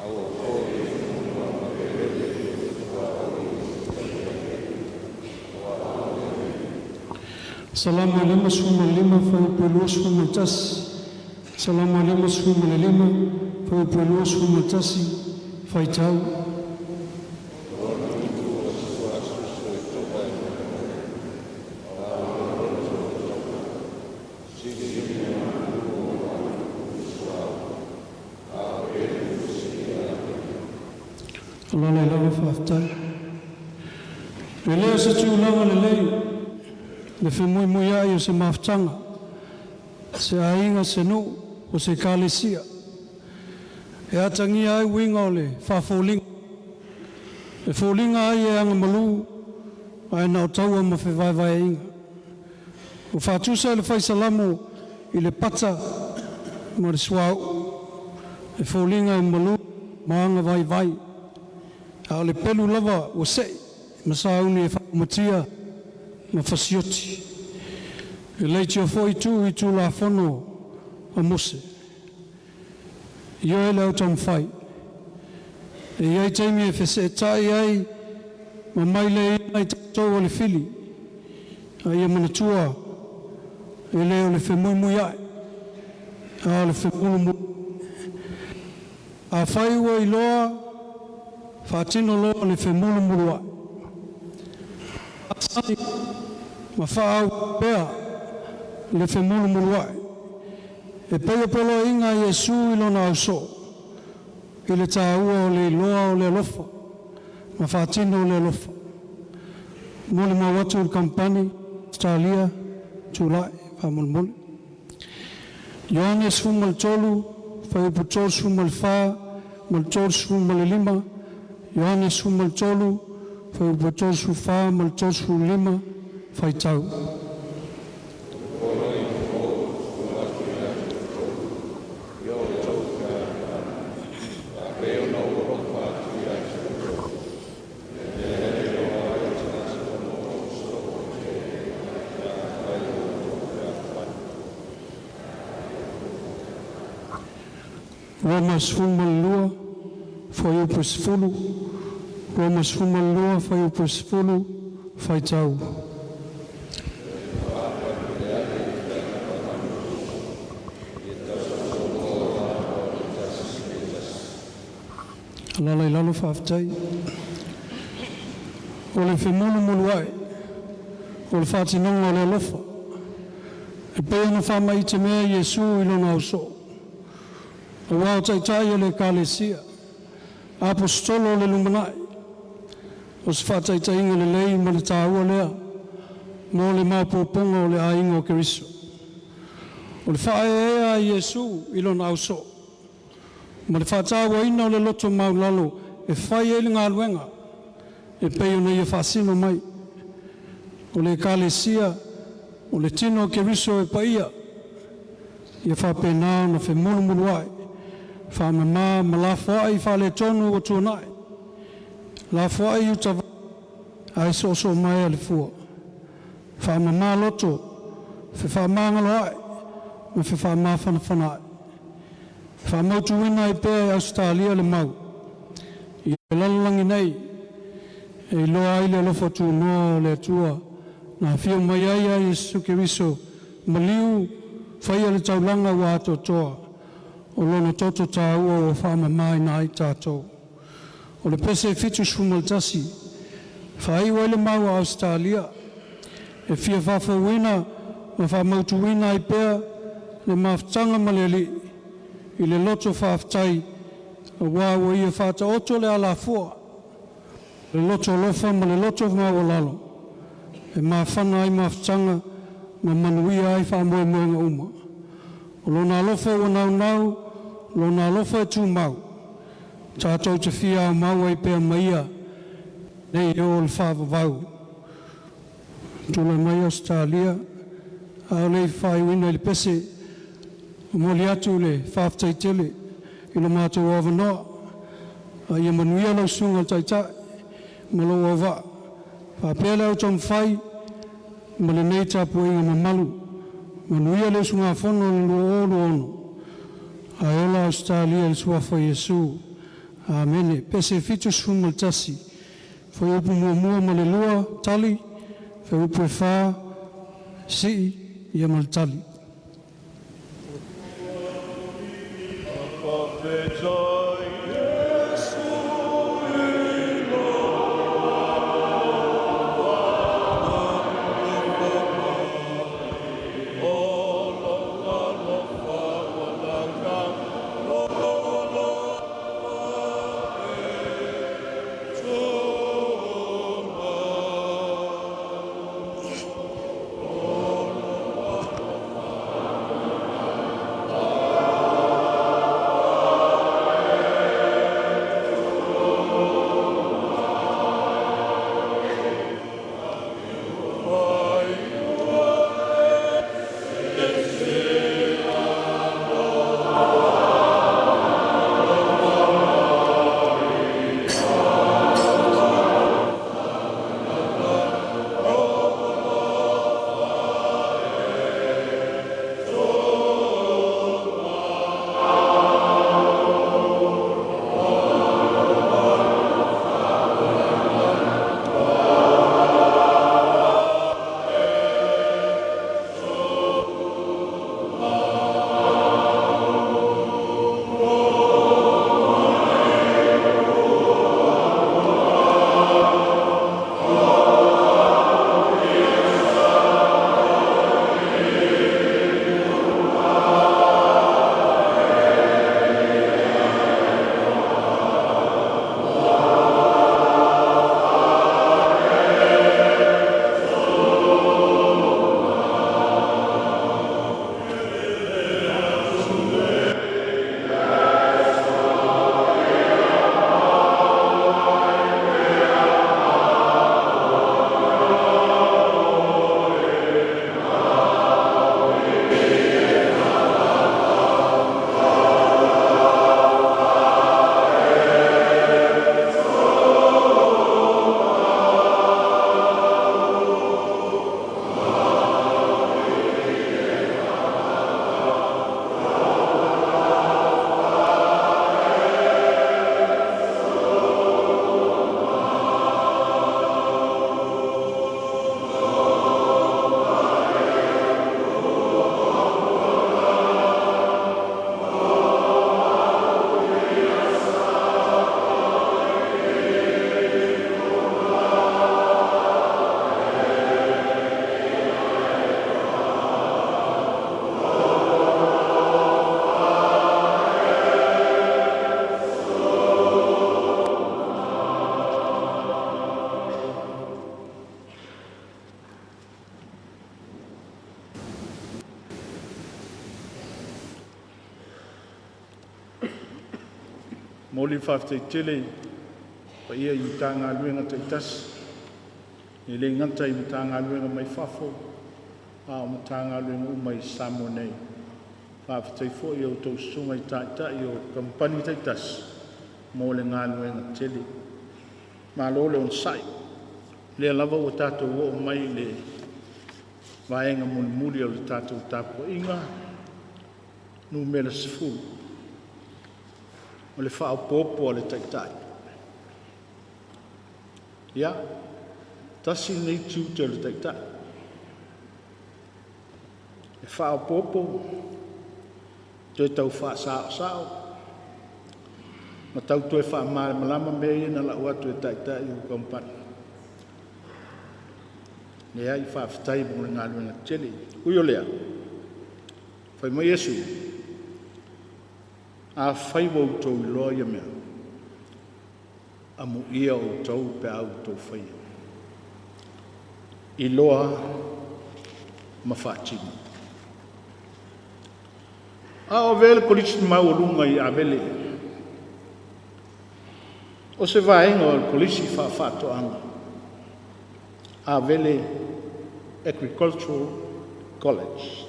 aua foi e te mavelele i le tuaoi e te aua o le Salamo e 55, fuaiupu e 21. Salamo e 55, fuaiupu e 21, faitau. Lona itu o suasu e to'a i le a o le loto tautala. Sili ona malu o afi i le suauu, a o elu e sili atu. Alaala i lalo faafetai. E le o se tulaga lelei le femuimuiai o se mafutaga, se aiga, se nuu o se ekalesia e atagia ai uiga o le faafoliga. E foliga ai e agamalu ae na o taua ma fevaevaeaiga. Ua faatusa e le Fai Salamo i le pata ma le suauu, e foliga e malu ma agavaivai, a o le pelu lava ua sei ma sauni e faaumatia ma fasioti. E leitioa foi tuu i Tulafono a Mose. Ioe le autaumafai, e i ai taimi e feseetai ai ma mailei ai tatou o le fili, a ia manatua, e le o le femuimuiai, a o le femulumuluai. Afai ua iloa, faatino loa le femulumuluai. Masani ma faaauau pea le femulumuluai, e pei o poloaiga a Iesu i Lona ausoo, i le tāua o le iloa o le alofa ma faatino le alofa. Molimau atu le Kamupani Ausetalia, tulai faamolemole. Ioane 13, fuaiupu 34 ma le 35, Ioane 13, fuaiupu 34 ma le 35, faitau. Poloai atu ia te outou, ia outou fealofani. Faapei ona ou Roma 12, fuaiupu 10, Roma 12, fuaiupu 10, faitau. Alaala i lalo, faafetai. O le femulumulu ai, o le faatinoga o le alofa, e pei ona faamaitemea Iesu i Lona ausoo, aua o Taitai o le Ekalesia, Aposetolo o le lumanai, o se faataitaiga lelei ma le taua lea mo le maopoopoga o le aiga o Keriso. O le faaeaea ai Iesu i Lona ausoo, ma le faatauaina o le loto maualalo e fai ai le galuega e pei ona Ia faasino mai. O le Ekalesia, o le tino o Keriso e paia, ia faapena ona femulumuluai, faamama ma lafoai faaletonu ua tuanai, lafoai utavai ae soosoomaea le fua, faamamaloto, fefaamagaloai ma fefaamafanafanaai. Faamautuina ai pea e Ausetalia le mau, i le lalolagi nei, e iloa ai le alofa tunoa o le Atua na afio mai ai ia Iesu Keriso, maliu, faia le taulaga ua atoatoa, o Lona toto taua ua faamamaina ai tatou. O le pese 71, faaiu ai le mau a Ausetalia, e fia faafouina ma faamautuina ai pea le mafutaga ma le Alii i le loto faafetai aua ua Ia faataoto le alafua, le loto alofa ma le loto maualalo e mafana ai mafutaga ma manuia ai faamoemoega uma. O Lona alofa ua naunau, Lona alofa e tumau, tatou te fia aumau ai pea ma Ia nei e oo i le faavavau. Tulai mai Ausetalia, a o le i faaiuina i le pese, e momoli atu le faafetai tele i lo matou avanoa, a ia manuia lau Susuga i le Taitai ma lou auvaa, faapea le au taumafai ma lenei tapuaiga mamalu. Manuia le usugafono i le 2026, ae ola Ausetalia i le Suafa o Iesu. Amene. Pese 71, fuaiupu 1 ma le 2, tali. Fuaiupu 4, sii ia ma le tali. Iesu i lou alofa mai, O lou alofa ua naunau, Lou alofa e tumau. O lou alofa Momoli le faafetai tele i le paia i Matagaluega taitasi, e le gata i Matagaluega mai fafo a o Matagaluega uma i Samoa nei. Faafetai foi i a outou susuga i taitai o kamupani taitasi mo le galuega tele. Malo le onosai, o lea lava ua tatou oo mai i le vaega mulimuli o le tatou tapuaiga, numera 10, o le faaopoopo a le Taitai. Ia, tasi lenei tiute o le Taitai, e faaopoopo, toe tau faasaosao ma tau toe faamalamalama mea ia na lau atu e taitai o kamupani. Leai, faafetai mo le galuega tetele. Ui o lea, fai mai Iesu, “Afai ua outou iloa ia mea, amuia outou pe a outou faia.” Iloa ma faatino. A o avea le Kolisi Maualuga i Avele o se vaega o le Kolisi Faa-Faatoaga, Avele Agricultural College.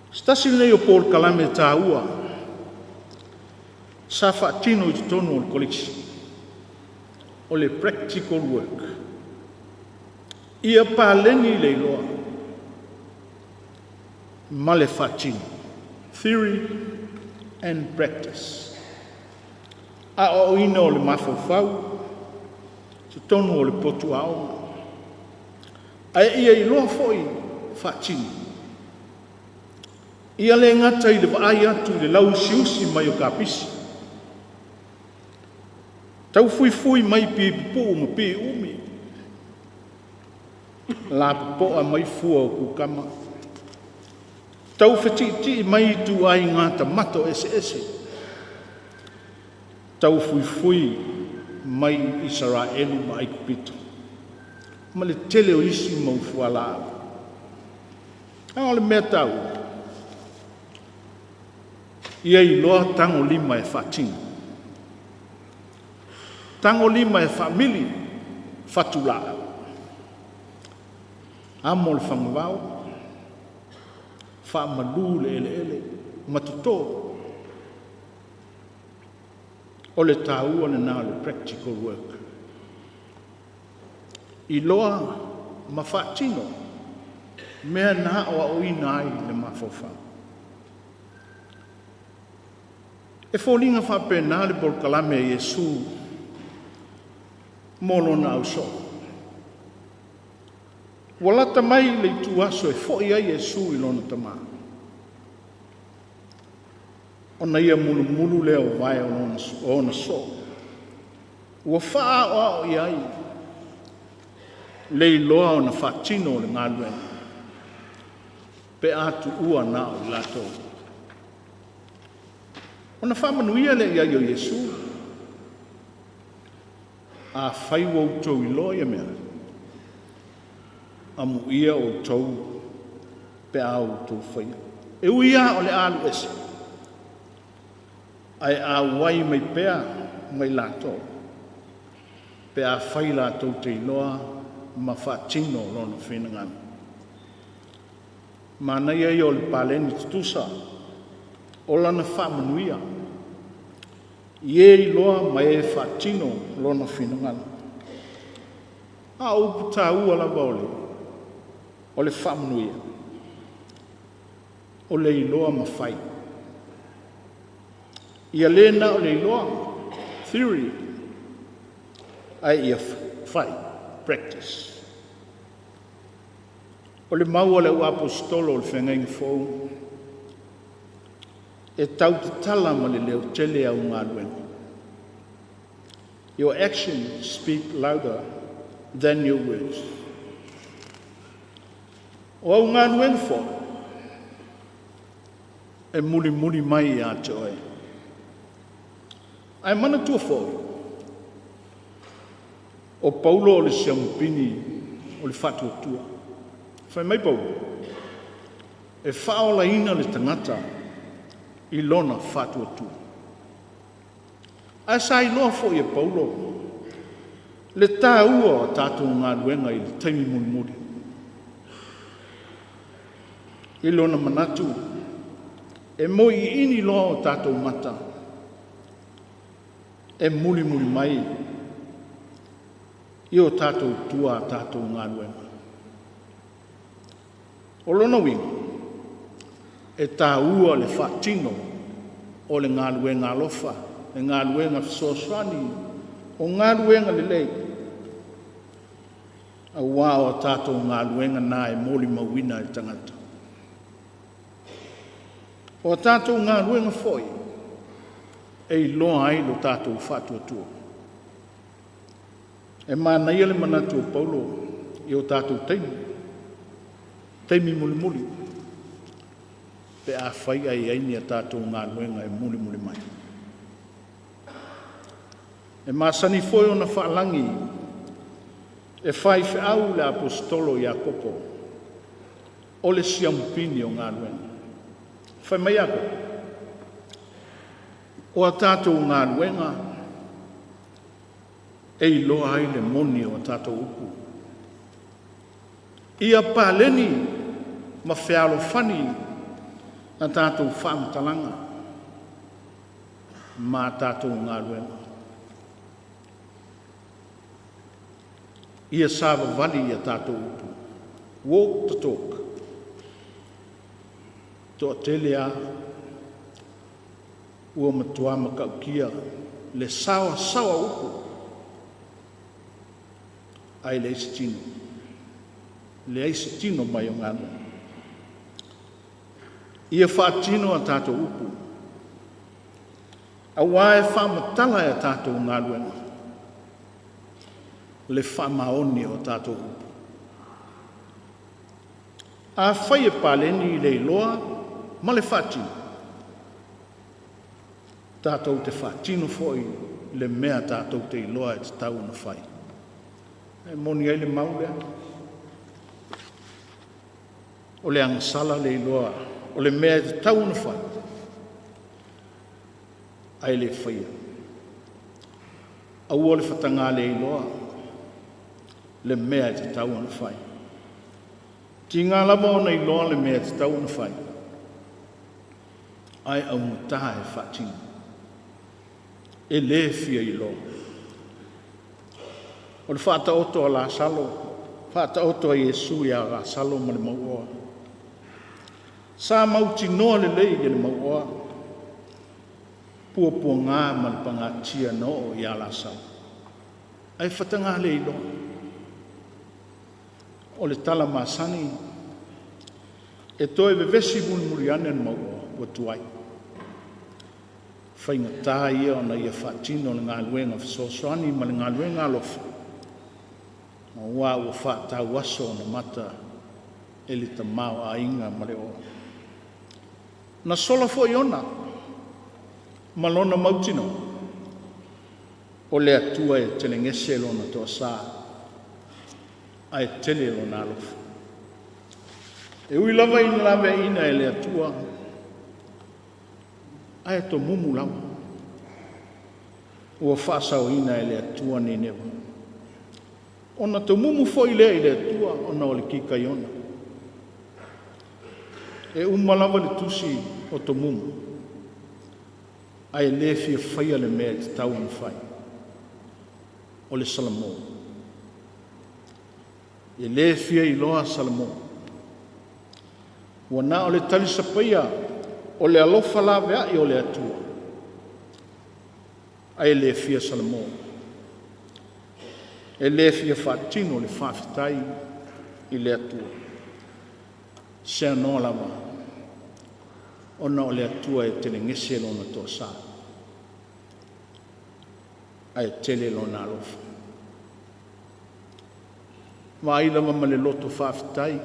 O se tasi lenei o polokalame taua sa faatino i totonu o le Kolisi, o le practical work. Ia paleni le iloa ma le faatino, theory and practice. Aoaoina o le mafaufau i totonu o le potu aoga, ae ia iloa foi faatino. Ia le gata i le vaai atu i le lauusiusi mai o kapisi, taufuifui mai pipuu ma piiumi, lapopoa mai fua o kukama, taufetiitii mai ituaiga tamato eseese, taufuifui mai Isaraelu ma Aikupito, ma le tele o isi mau fualaau. A o le mea taua, ia iloa tagolima e faatino, tagolima e faamili fatulaaui, amo le fagavao, faamalu le eleele ma toto. O le taua lena o le practical work, iloa ma faatino mea na aoaoina ai le mafaufau. E foliga faapena le polokalame a Iesu mo lona ausoo. Ua lata mai le ituaso e foi ai Iesu i lona Tama, ona ia mulumulu lea o vae o ona soo ua faaaoao i ai le iloa ona faatino o le galuega pe a tuua na o i latou. Ona faamanuia lea i ai o Iesu. Afai ua outou iloa ia mea, amuia outou pe a outou faia. E ui lava o le a alu ese, ae auai mai pea ma i latou pe afai latou te iloa ma faatino Lona finagalo. Manaia ia o le paleni tutusa o Lana faamanuia i e iloa ma e faatino Lona finagalo. A o upu taua lava o le faamanuia, o le iloa ma fai. Ia le na o le iloa, theory, ae ia fai, practice. O le mau a le au Aposetolo o le Feagaiga Fou, e tautatala ma le leotele au galuega. Your actions speak louder than your words. O au galuega foi e mulimuli mai ia te oe. Ae manatua foi, o Paulo o le siamupini o le faatuatua. Fai mai Paulo, e faaolaina le tagata i lona faatuatua. Ae sa iloa foi e Paulo le tāua o tatou galuega i le taimi mulimuli. I lona manatu, e moiiini loa o tatou mata e mulimuli mai i o tatou tua a tatou galuega. O lona uiga, e taua le faatino o le galuega alofa, le galuega fesoasoani, o galuega lelei, aua o a tatou galuega na e molimauina e tagata. O a tatou galuega foi e iloa ai lo tatou faatuatua. E manaia le manatu o Paulo i o tatou taimi, taimi mulimuli, pe afai ae i ai ni a tatou galuega e mulimuli mai. E masani foi ona faalagi e faifeau le Aposetolo Iakopo, o le siamupini o galuega. Fai mai Iakopo, “O a tatou galuega e iloa ai le moni o a tatou upu. Ia paleni ma fealofani a tatou faamatalaga ma a tatou galuega. Ia savavali a tatou upu.” Walk the talk. Toatele lava ua matua matautia le saoasaoa o upu ae leai se tino, leai se tino mai o galuega. Ia faatino a tatou upu, aua e faamatala e a tatou galuega le faamaoni o a tatou upu. Afai e paleni le iloa ma le faatino, tatou te faatino foi le mea tatou te iloa e tatau ona fai. E moni ai le mau lea, o le agasala le iloa o le mea e tatau ona fai ae le faia. Aua le fataga le iloa le mea e tatau ona fai. E tiga lava ona iloa le mea e tatau ona fai, ae augata e faatino, e le fia iloa. O le faataoto a Lasalo, faataoto a Iesu ia Lasalo ma le mauoa, sa mautinoa lelei e le mauoa puapuaga ma le pagatia na oo ia Lasalo, ae faataga le iloa. O le tala masani, e toe vevesi mulimuli ane le mauoa ua tuai. Faigata ia ona ia faatino le galuega fesoasoani ma le galuega alofa, aua ua faatauaso ona mata e le tamaoaiga ma le oa. Na sola foi ona ma lona mautinoa, o le Atua e telegese Lona toasa ae tele Lona alofa. E ui lava ina laveaiina e le Atua, ae tomumu lava, ua faasaoina e le Atua Nineva. Ona tomumu foi lea i le Atua ona o le kitaiona. E uma lava le tusi o tomumu, ae le fia faia le mea e tatau ona fai. O le Salamo. E le fia iloa Salamo. Ua na o le talisapaia o le alofa laveai o le Atua, ae le fia Salamo. E le fia faatino le faafetai i le Atua. Seanoa lava, ona o le Atua e telegese Lona toasa, ae tele Lona alofa. Vaai lava ma le loto faafetai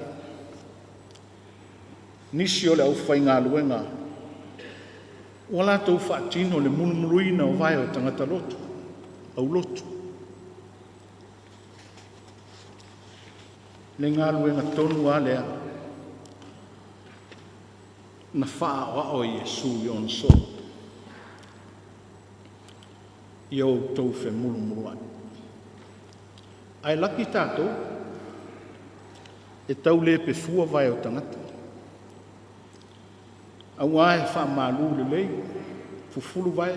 nisi o le aufaigaluega ua latou faatino le mulumuluina o vae o tagata lotu, aulotu. Le galuega tonu lava lea na faaaoao e Iesu i ona soo. Ia outou femulumuluai. Ae laki tatou, e tau le pefua vae o tagata, auā e faamalu lelei, fufulu vae,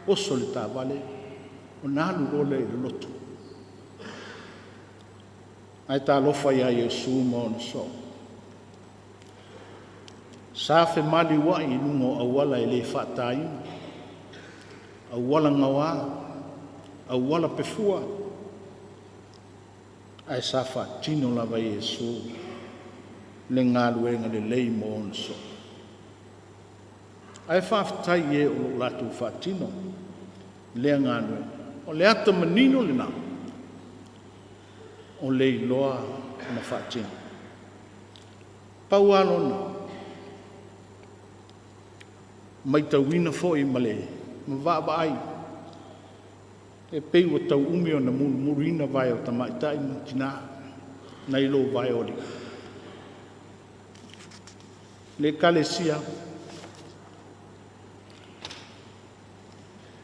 oso i le taavale, ona alu loa lea i le lotu. Ae talofa ia Iesu ma ona soo, sa femaliuai i luga o auala e le faataina, auala gaoa, auala pefua, ae sa faatino lava e Iesu le galuega lelei mo ona soo. Ae faafetai i e o lo o latou faatino lea galuega. O le ata manino lena o le iloa ona faatino. Pau lava lona matauina foi ma le vaavaai, e pei ua tau umi ona mulumuluina vae o tamaitai ma tina nai lo vae o alii. Le Ekalesia,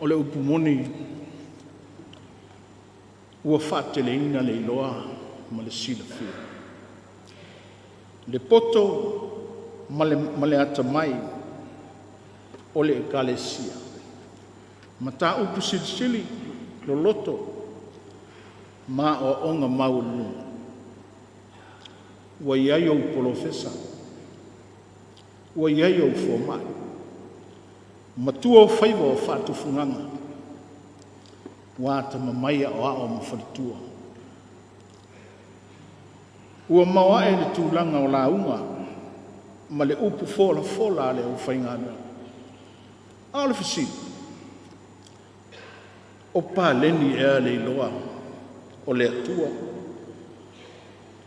o le upu moni ua faateleina le iloa ma le silafia, le poto ma le atamai o le Ekalesia, mataupu silisili, loloto ma aoaoga maualuluga. Ua i ai ou polofesa, ua i ai ou fomai, matuaofaiva o faatufugaga, ua atamamai aoao ma faletua. Ua maoae le tulaga o lauga ma le upu folafola a le aufaigaluega. A o le fesili, o paleni ea le iloa o le Atua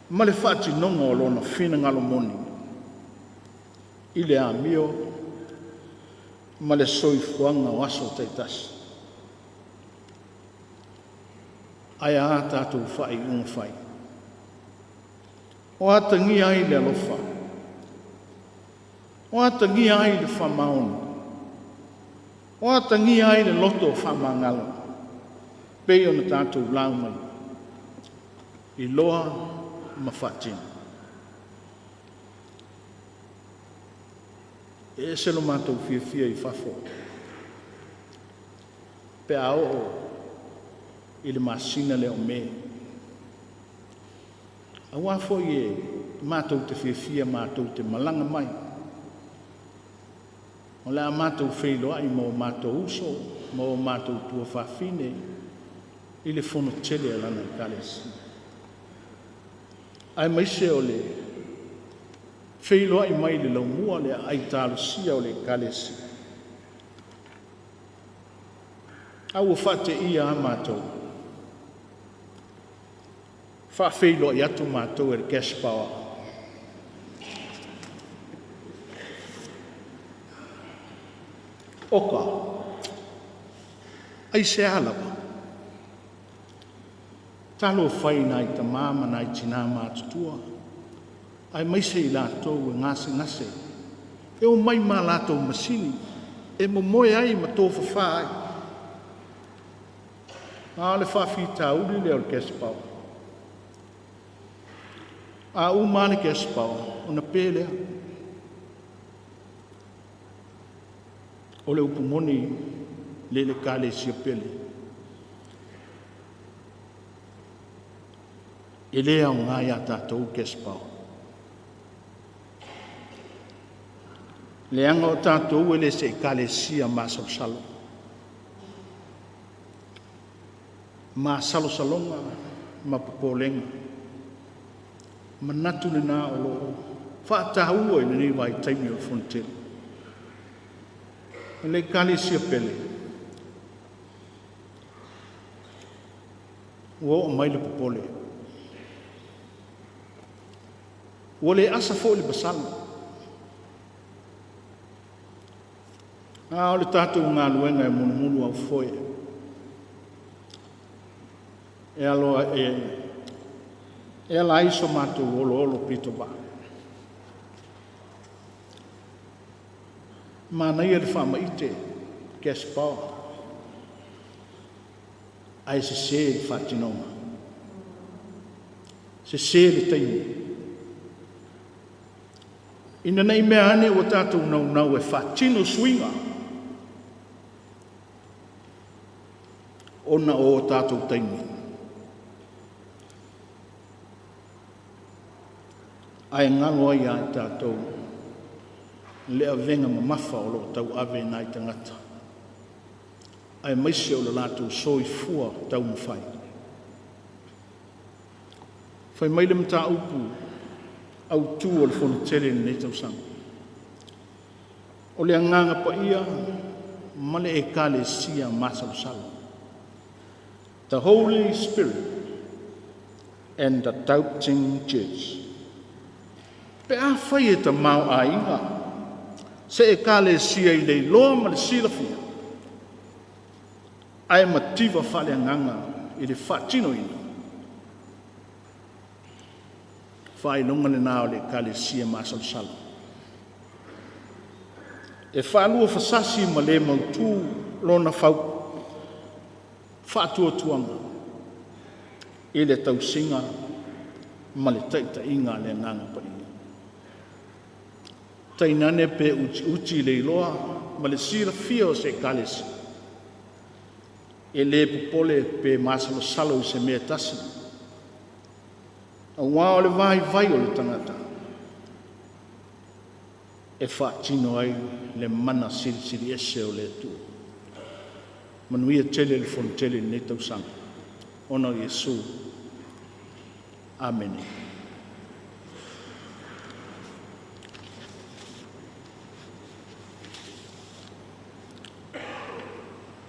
ma le faatinoga o Lona finagalo moni i le amio ma le soifuaga o aso taitasi? Ae a a tatou faaiuga fai? O atagia ai le alofa? O atagia ai le faamaoni? O atagia ai le loto faamagalo? Pei ona tatou lauga ai, iloa ma faatino. E ese lo matou fiafia i fafo pe a oo i le masina lea o Me, aua foi e matou te fiafia matou te malaga mai, o le a matou feiloai ma o matou uso ma o matou tuafafine i le fono tele a Lana Ekalesia, aemaise o le feiloai mai i le laumua le aai talosia o le Ekalesia. A ua faateia lava matou, faafeiloai atu matou e le cash power. Oka, aisea lava? Talofa e i nai tama ma nai tina matutua, aemaise i latou e gasegase, e omai ma latou masini e momoe ai ma tofafa ai. A o le faafitauli lea o le cash power. A uma lava le cash power, ona pe lea. O le upu moni le Ekalesia pele, e le aoga ia tatou le cash power, leaga o tatou e le o se Ekalesia masalosalo. Masalosaloga ma popolega, manatu lena o lo o faataua i lenei vaitaimi o le Fonotele. Le Ekalesia pele, ua oo mai le popole, ua le asa foi le masalo, a o le tatou galuega e mulumuluaufoe e ala ai so matou oloolopitovaa. Manaia le faamaite cash power. Ae sese le faatinoga, sese le taimi. Ina ne i mea ane ua tatou naunau e faatino suiga ona o tatou taimi, ae galo ai ia i tatou le avega mamafa o lo o tauave e nai tagata, aemaise o le latou soifua taumafai. Fai mai le mataupu autu o le Fonotele i lenei tausaga, o le Agaga Paia ma le Ekalesia Masalosalo, The Holy Spirit and the Doubting Church. Pe afai e tamaoaiga se Ekalesia i le iloa ma le silafia, ae mativa faaleagaga i le faatinoina, faailoga lena o le Ekalesia masalosalo. E faaluafesasi ma le mautu lona faatuatuaga i le tausiga ma le taitaiga a le Agaga Paia. Tainane pe utiuti le iloa ma le silafia o se Ekalesia, e le popole pe masalosalo i se mea e tasi, aua o le vaivai o le tagata e faatino ai le mana silisili ese o le Atua. Manuia tele le Fonotele i lenei tausaga ona o Iesu. Amene.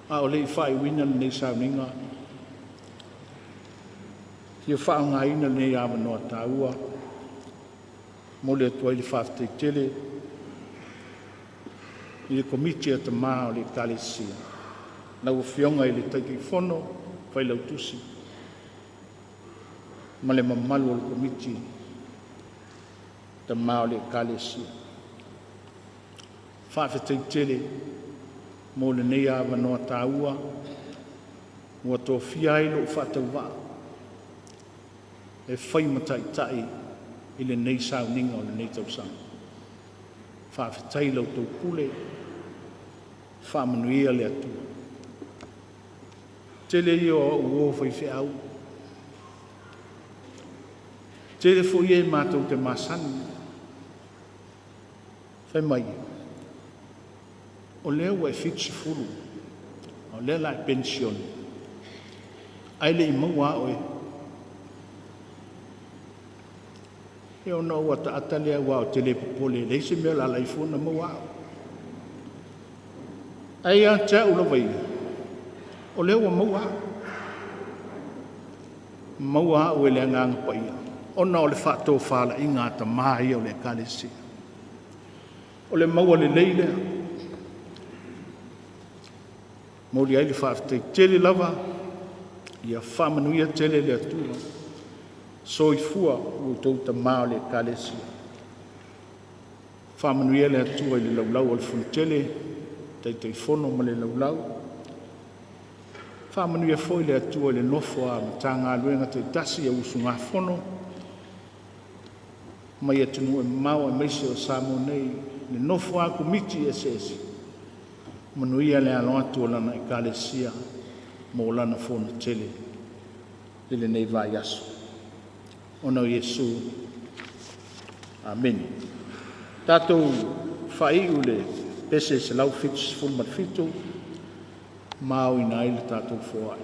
A o le i faaiuina lenei sauniga, e fia faaaogaina lenei avanoa taua e momoli atu ai le faafetai tele i le Komiti a Tama o le Ekalesia, lau Afioga i le Taitaifono, Failautusi ma le mamalu o le Komiti Tama o le Ekalesia. Faafetai tele mo lenei avanoa taua ua tofia ai lou faatauvaa e fai ma taitai i lenei sauniga o lenei tausaga. Faafetai i la outou pule, faamanuia le Atua. Tele ia o au uo faifeau, tele foi e matou te masani, fai mai, o lea ua e 70, a o lea o le a e penisione ae le i maua lava oe. Ia ona ou ataata lea aua ou te le popole e leai se mea o le a ala ai fua ona maua au. Ae ia te au lava ia, o lea ua maua au, maua au e le Agaga Paia ona o le faatofalaiga a tama ia o le Ekalesia. O le maua lelei lea. E momoli ai le faafetai tele lava, ia faamanuia tele le Atua. Soifua outou tama o le Ekalesia. Faamanuia le Atua i le laulau a le Fonotele, Taitaifono ma le laulau. Faamanuia foi le Atua i le nofo a Matagaluega taitasi e usugafono mai atunuu e mamao aemaise o Samoa nei, le nofo a Komiti eseese, manuia le alo atu o Lana Ekalesia mo lana fonotele i lenei vaiaso. Ona o Iesu. Amene. Tatou faaiu i le pese 177, ma aoina ai le tatou foai.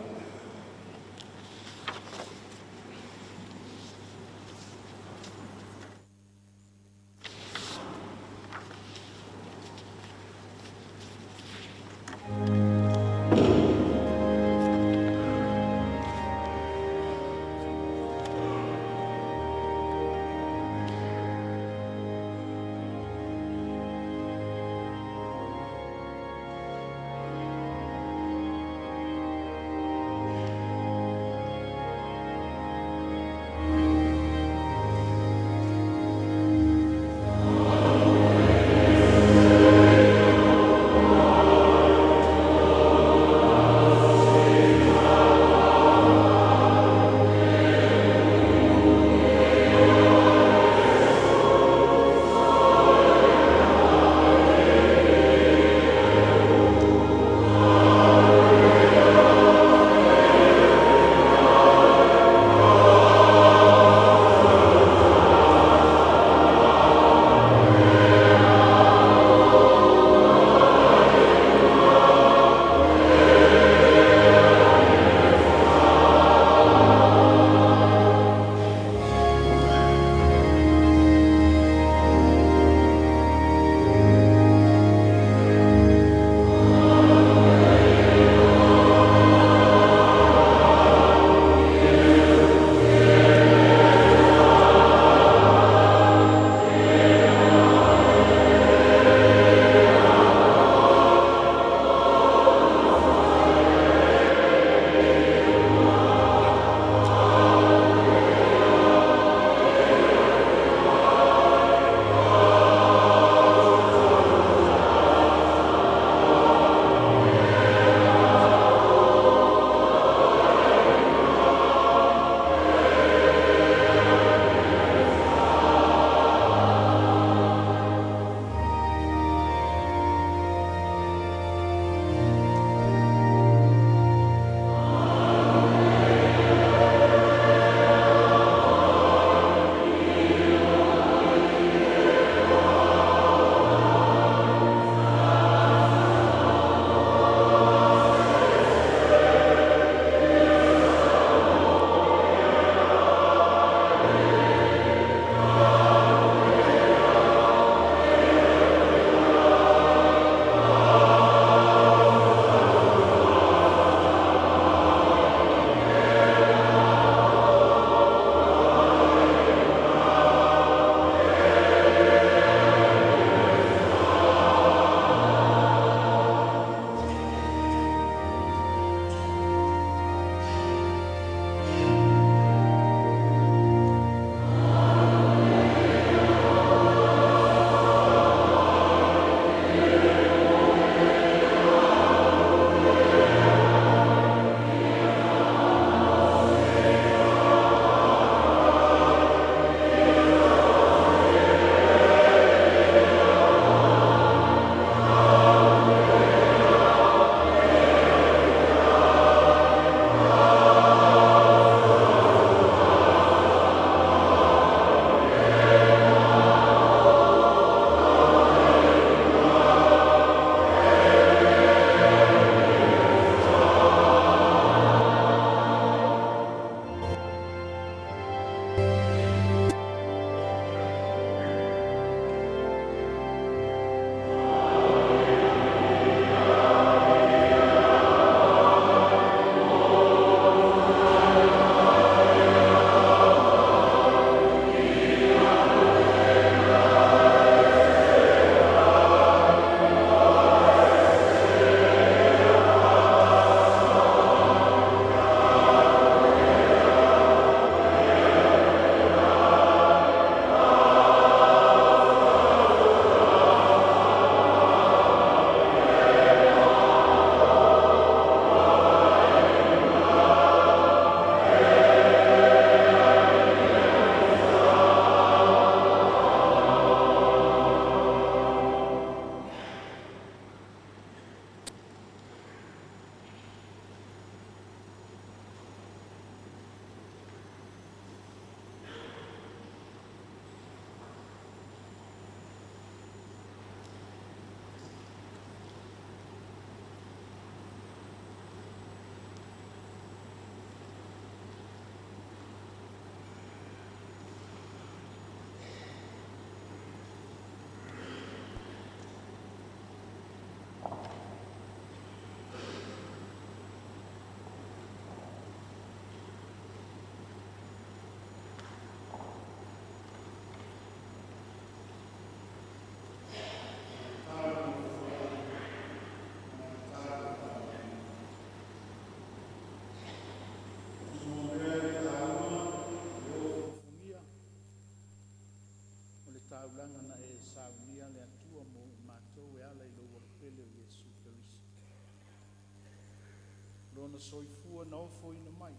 Lona soifua na ofoina mai,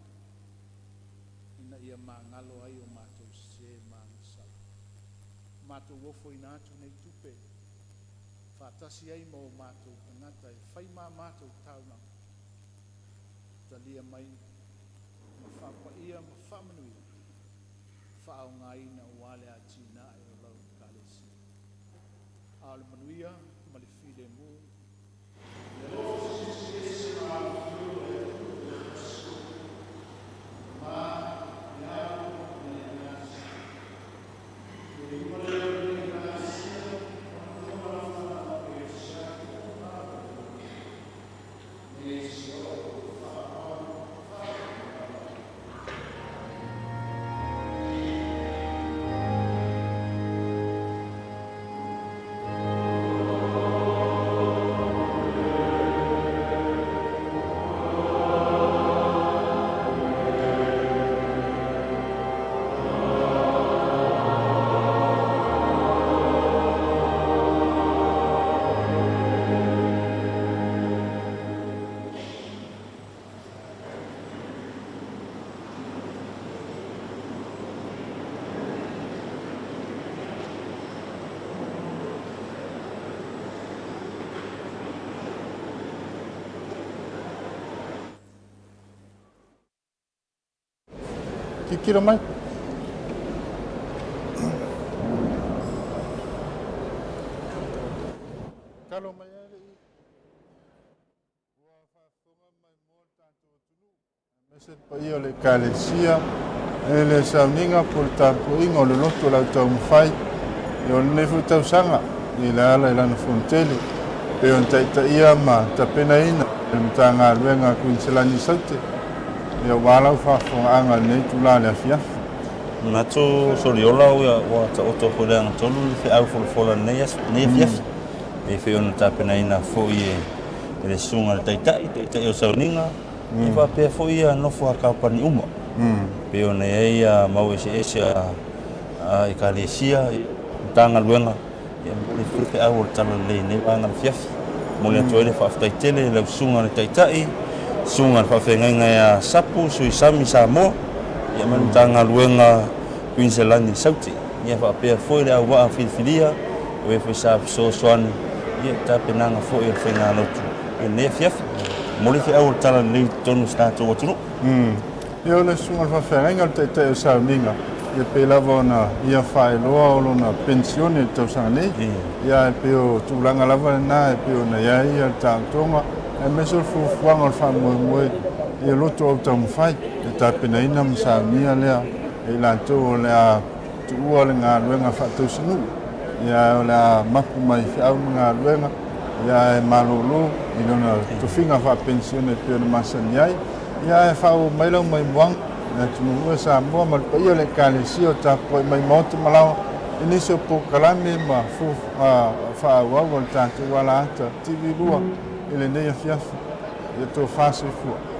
ina ia magalo ai o matou sesē ma agasala. Matou ofoina atu nei tupe, faatasi ai ma o matou tagata e fai ma matou taulaga. Talia mai ma faapaia ma faamanuia, faaaogaina aua le atinae o lau Ekalesia. A o le manuia ma le filemu, le alofa Silisili Ese ma afifio o le atunuu o le Tasi, Ma, le Alo ma le Agaga Le iuga lea o lenei Ekalesia, ona toma lafo kerisiano uma lava i le nei si o faaauau faaauau. Tilotilo mai. Talo mai ai le i. Ua faafofoga maimoa le tatou atunuu, aemaise le paia o le Ekalesia, i le sauniga po o le tapuaiga o le loto o le au taumafai o lenei foi tausaga i le ala i lana fonotele, pei ona taitaia ma tapenaina e le Matagaluega a Kuiniselani Saute, aua lau faafofogaaga i lenei itula i le afiafi. Manatu Soliola ua taoto foi i le agatonu le feau folafola i lenei aso, lenei afiafi. E pei ona tapenaina foi e le susuga i le Taitai, Taitai o Sauniga, e faapea foi ia nofo a kamupani uma. E pei ona i ai mau eseese a Ekalesia, Matagaluega, e momoli foi le feau o le Talalelei i lenei vaega o le afiafi. E momoli atu ai le faafetai tele i lau susuga i le Taitai, susuga i le Faafeagaiga ia Sapu Sui Sami Samoa, ia ma le Matagaluega Kuiniselani Saute. Ia faapea foi le auvaa filifilia, o e foi sa fesoasoani i le tapenaga foi o le faigalotu i lenei afiafi. E momoli le feau o le Talalelei i totonu o si tatou atunuu. Ia o le susuga i le faafeagaiga o le Taitai o Sauniga, ia pei lava ona ia faailoa o lona penisione i le tausaga nei. Ia ae pei o tulaga lava lena e pei ona i ai le taotoga aemaise o le fuafuaga o le faamoemoe ia loto au taumafai e tapenaina ma saunia lea e i latou o le a tuua le galuega faatausinuu, ia ae o le a mapu mai feau ma galuega, ia ae malolo i lona tofiga faapenisione e pei ona masani ai. Ia ae faaauau mai lau maimoaga i le atunuu e Samoa ma le paia o le Ekalesia o tapuai mai maota ma laoa i nisi o polokalame ma faaauau a le tatou alaata TV 2 i lenei afiafi. Ia tofa soifua.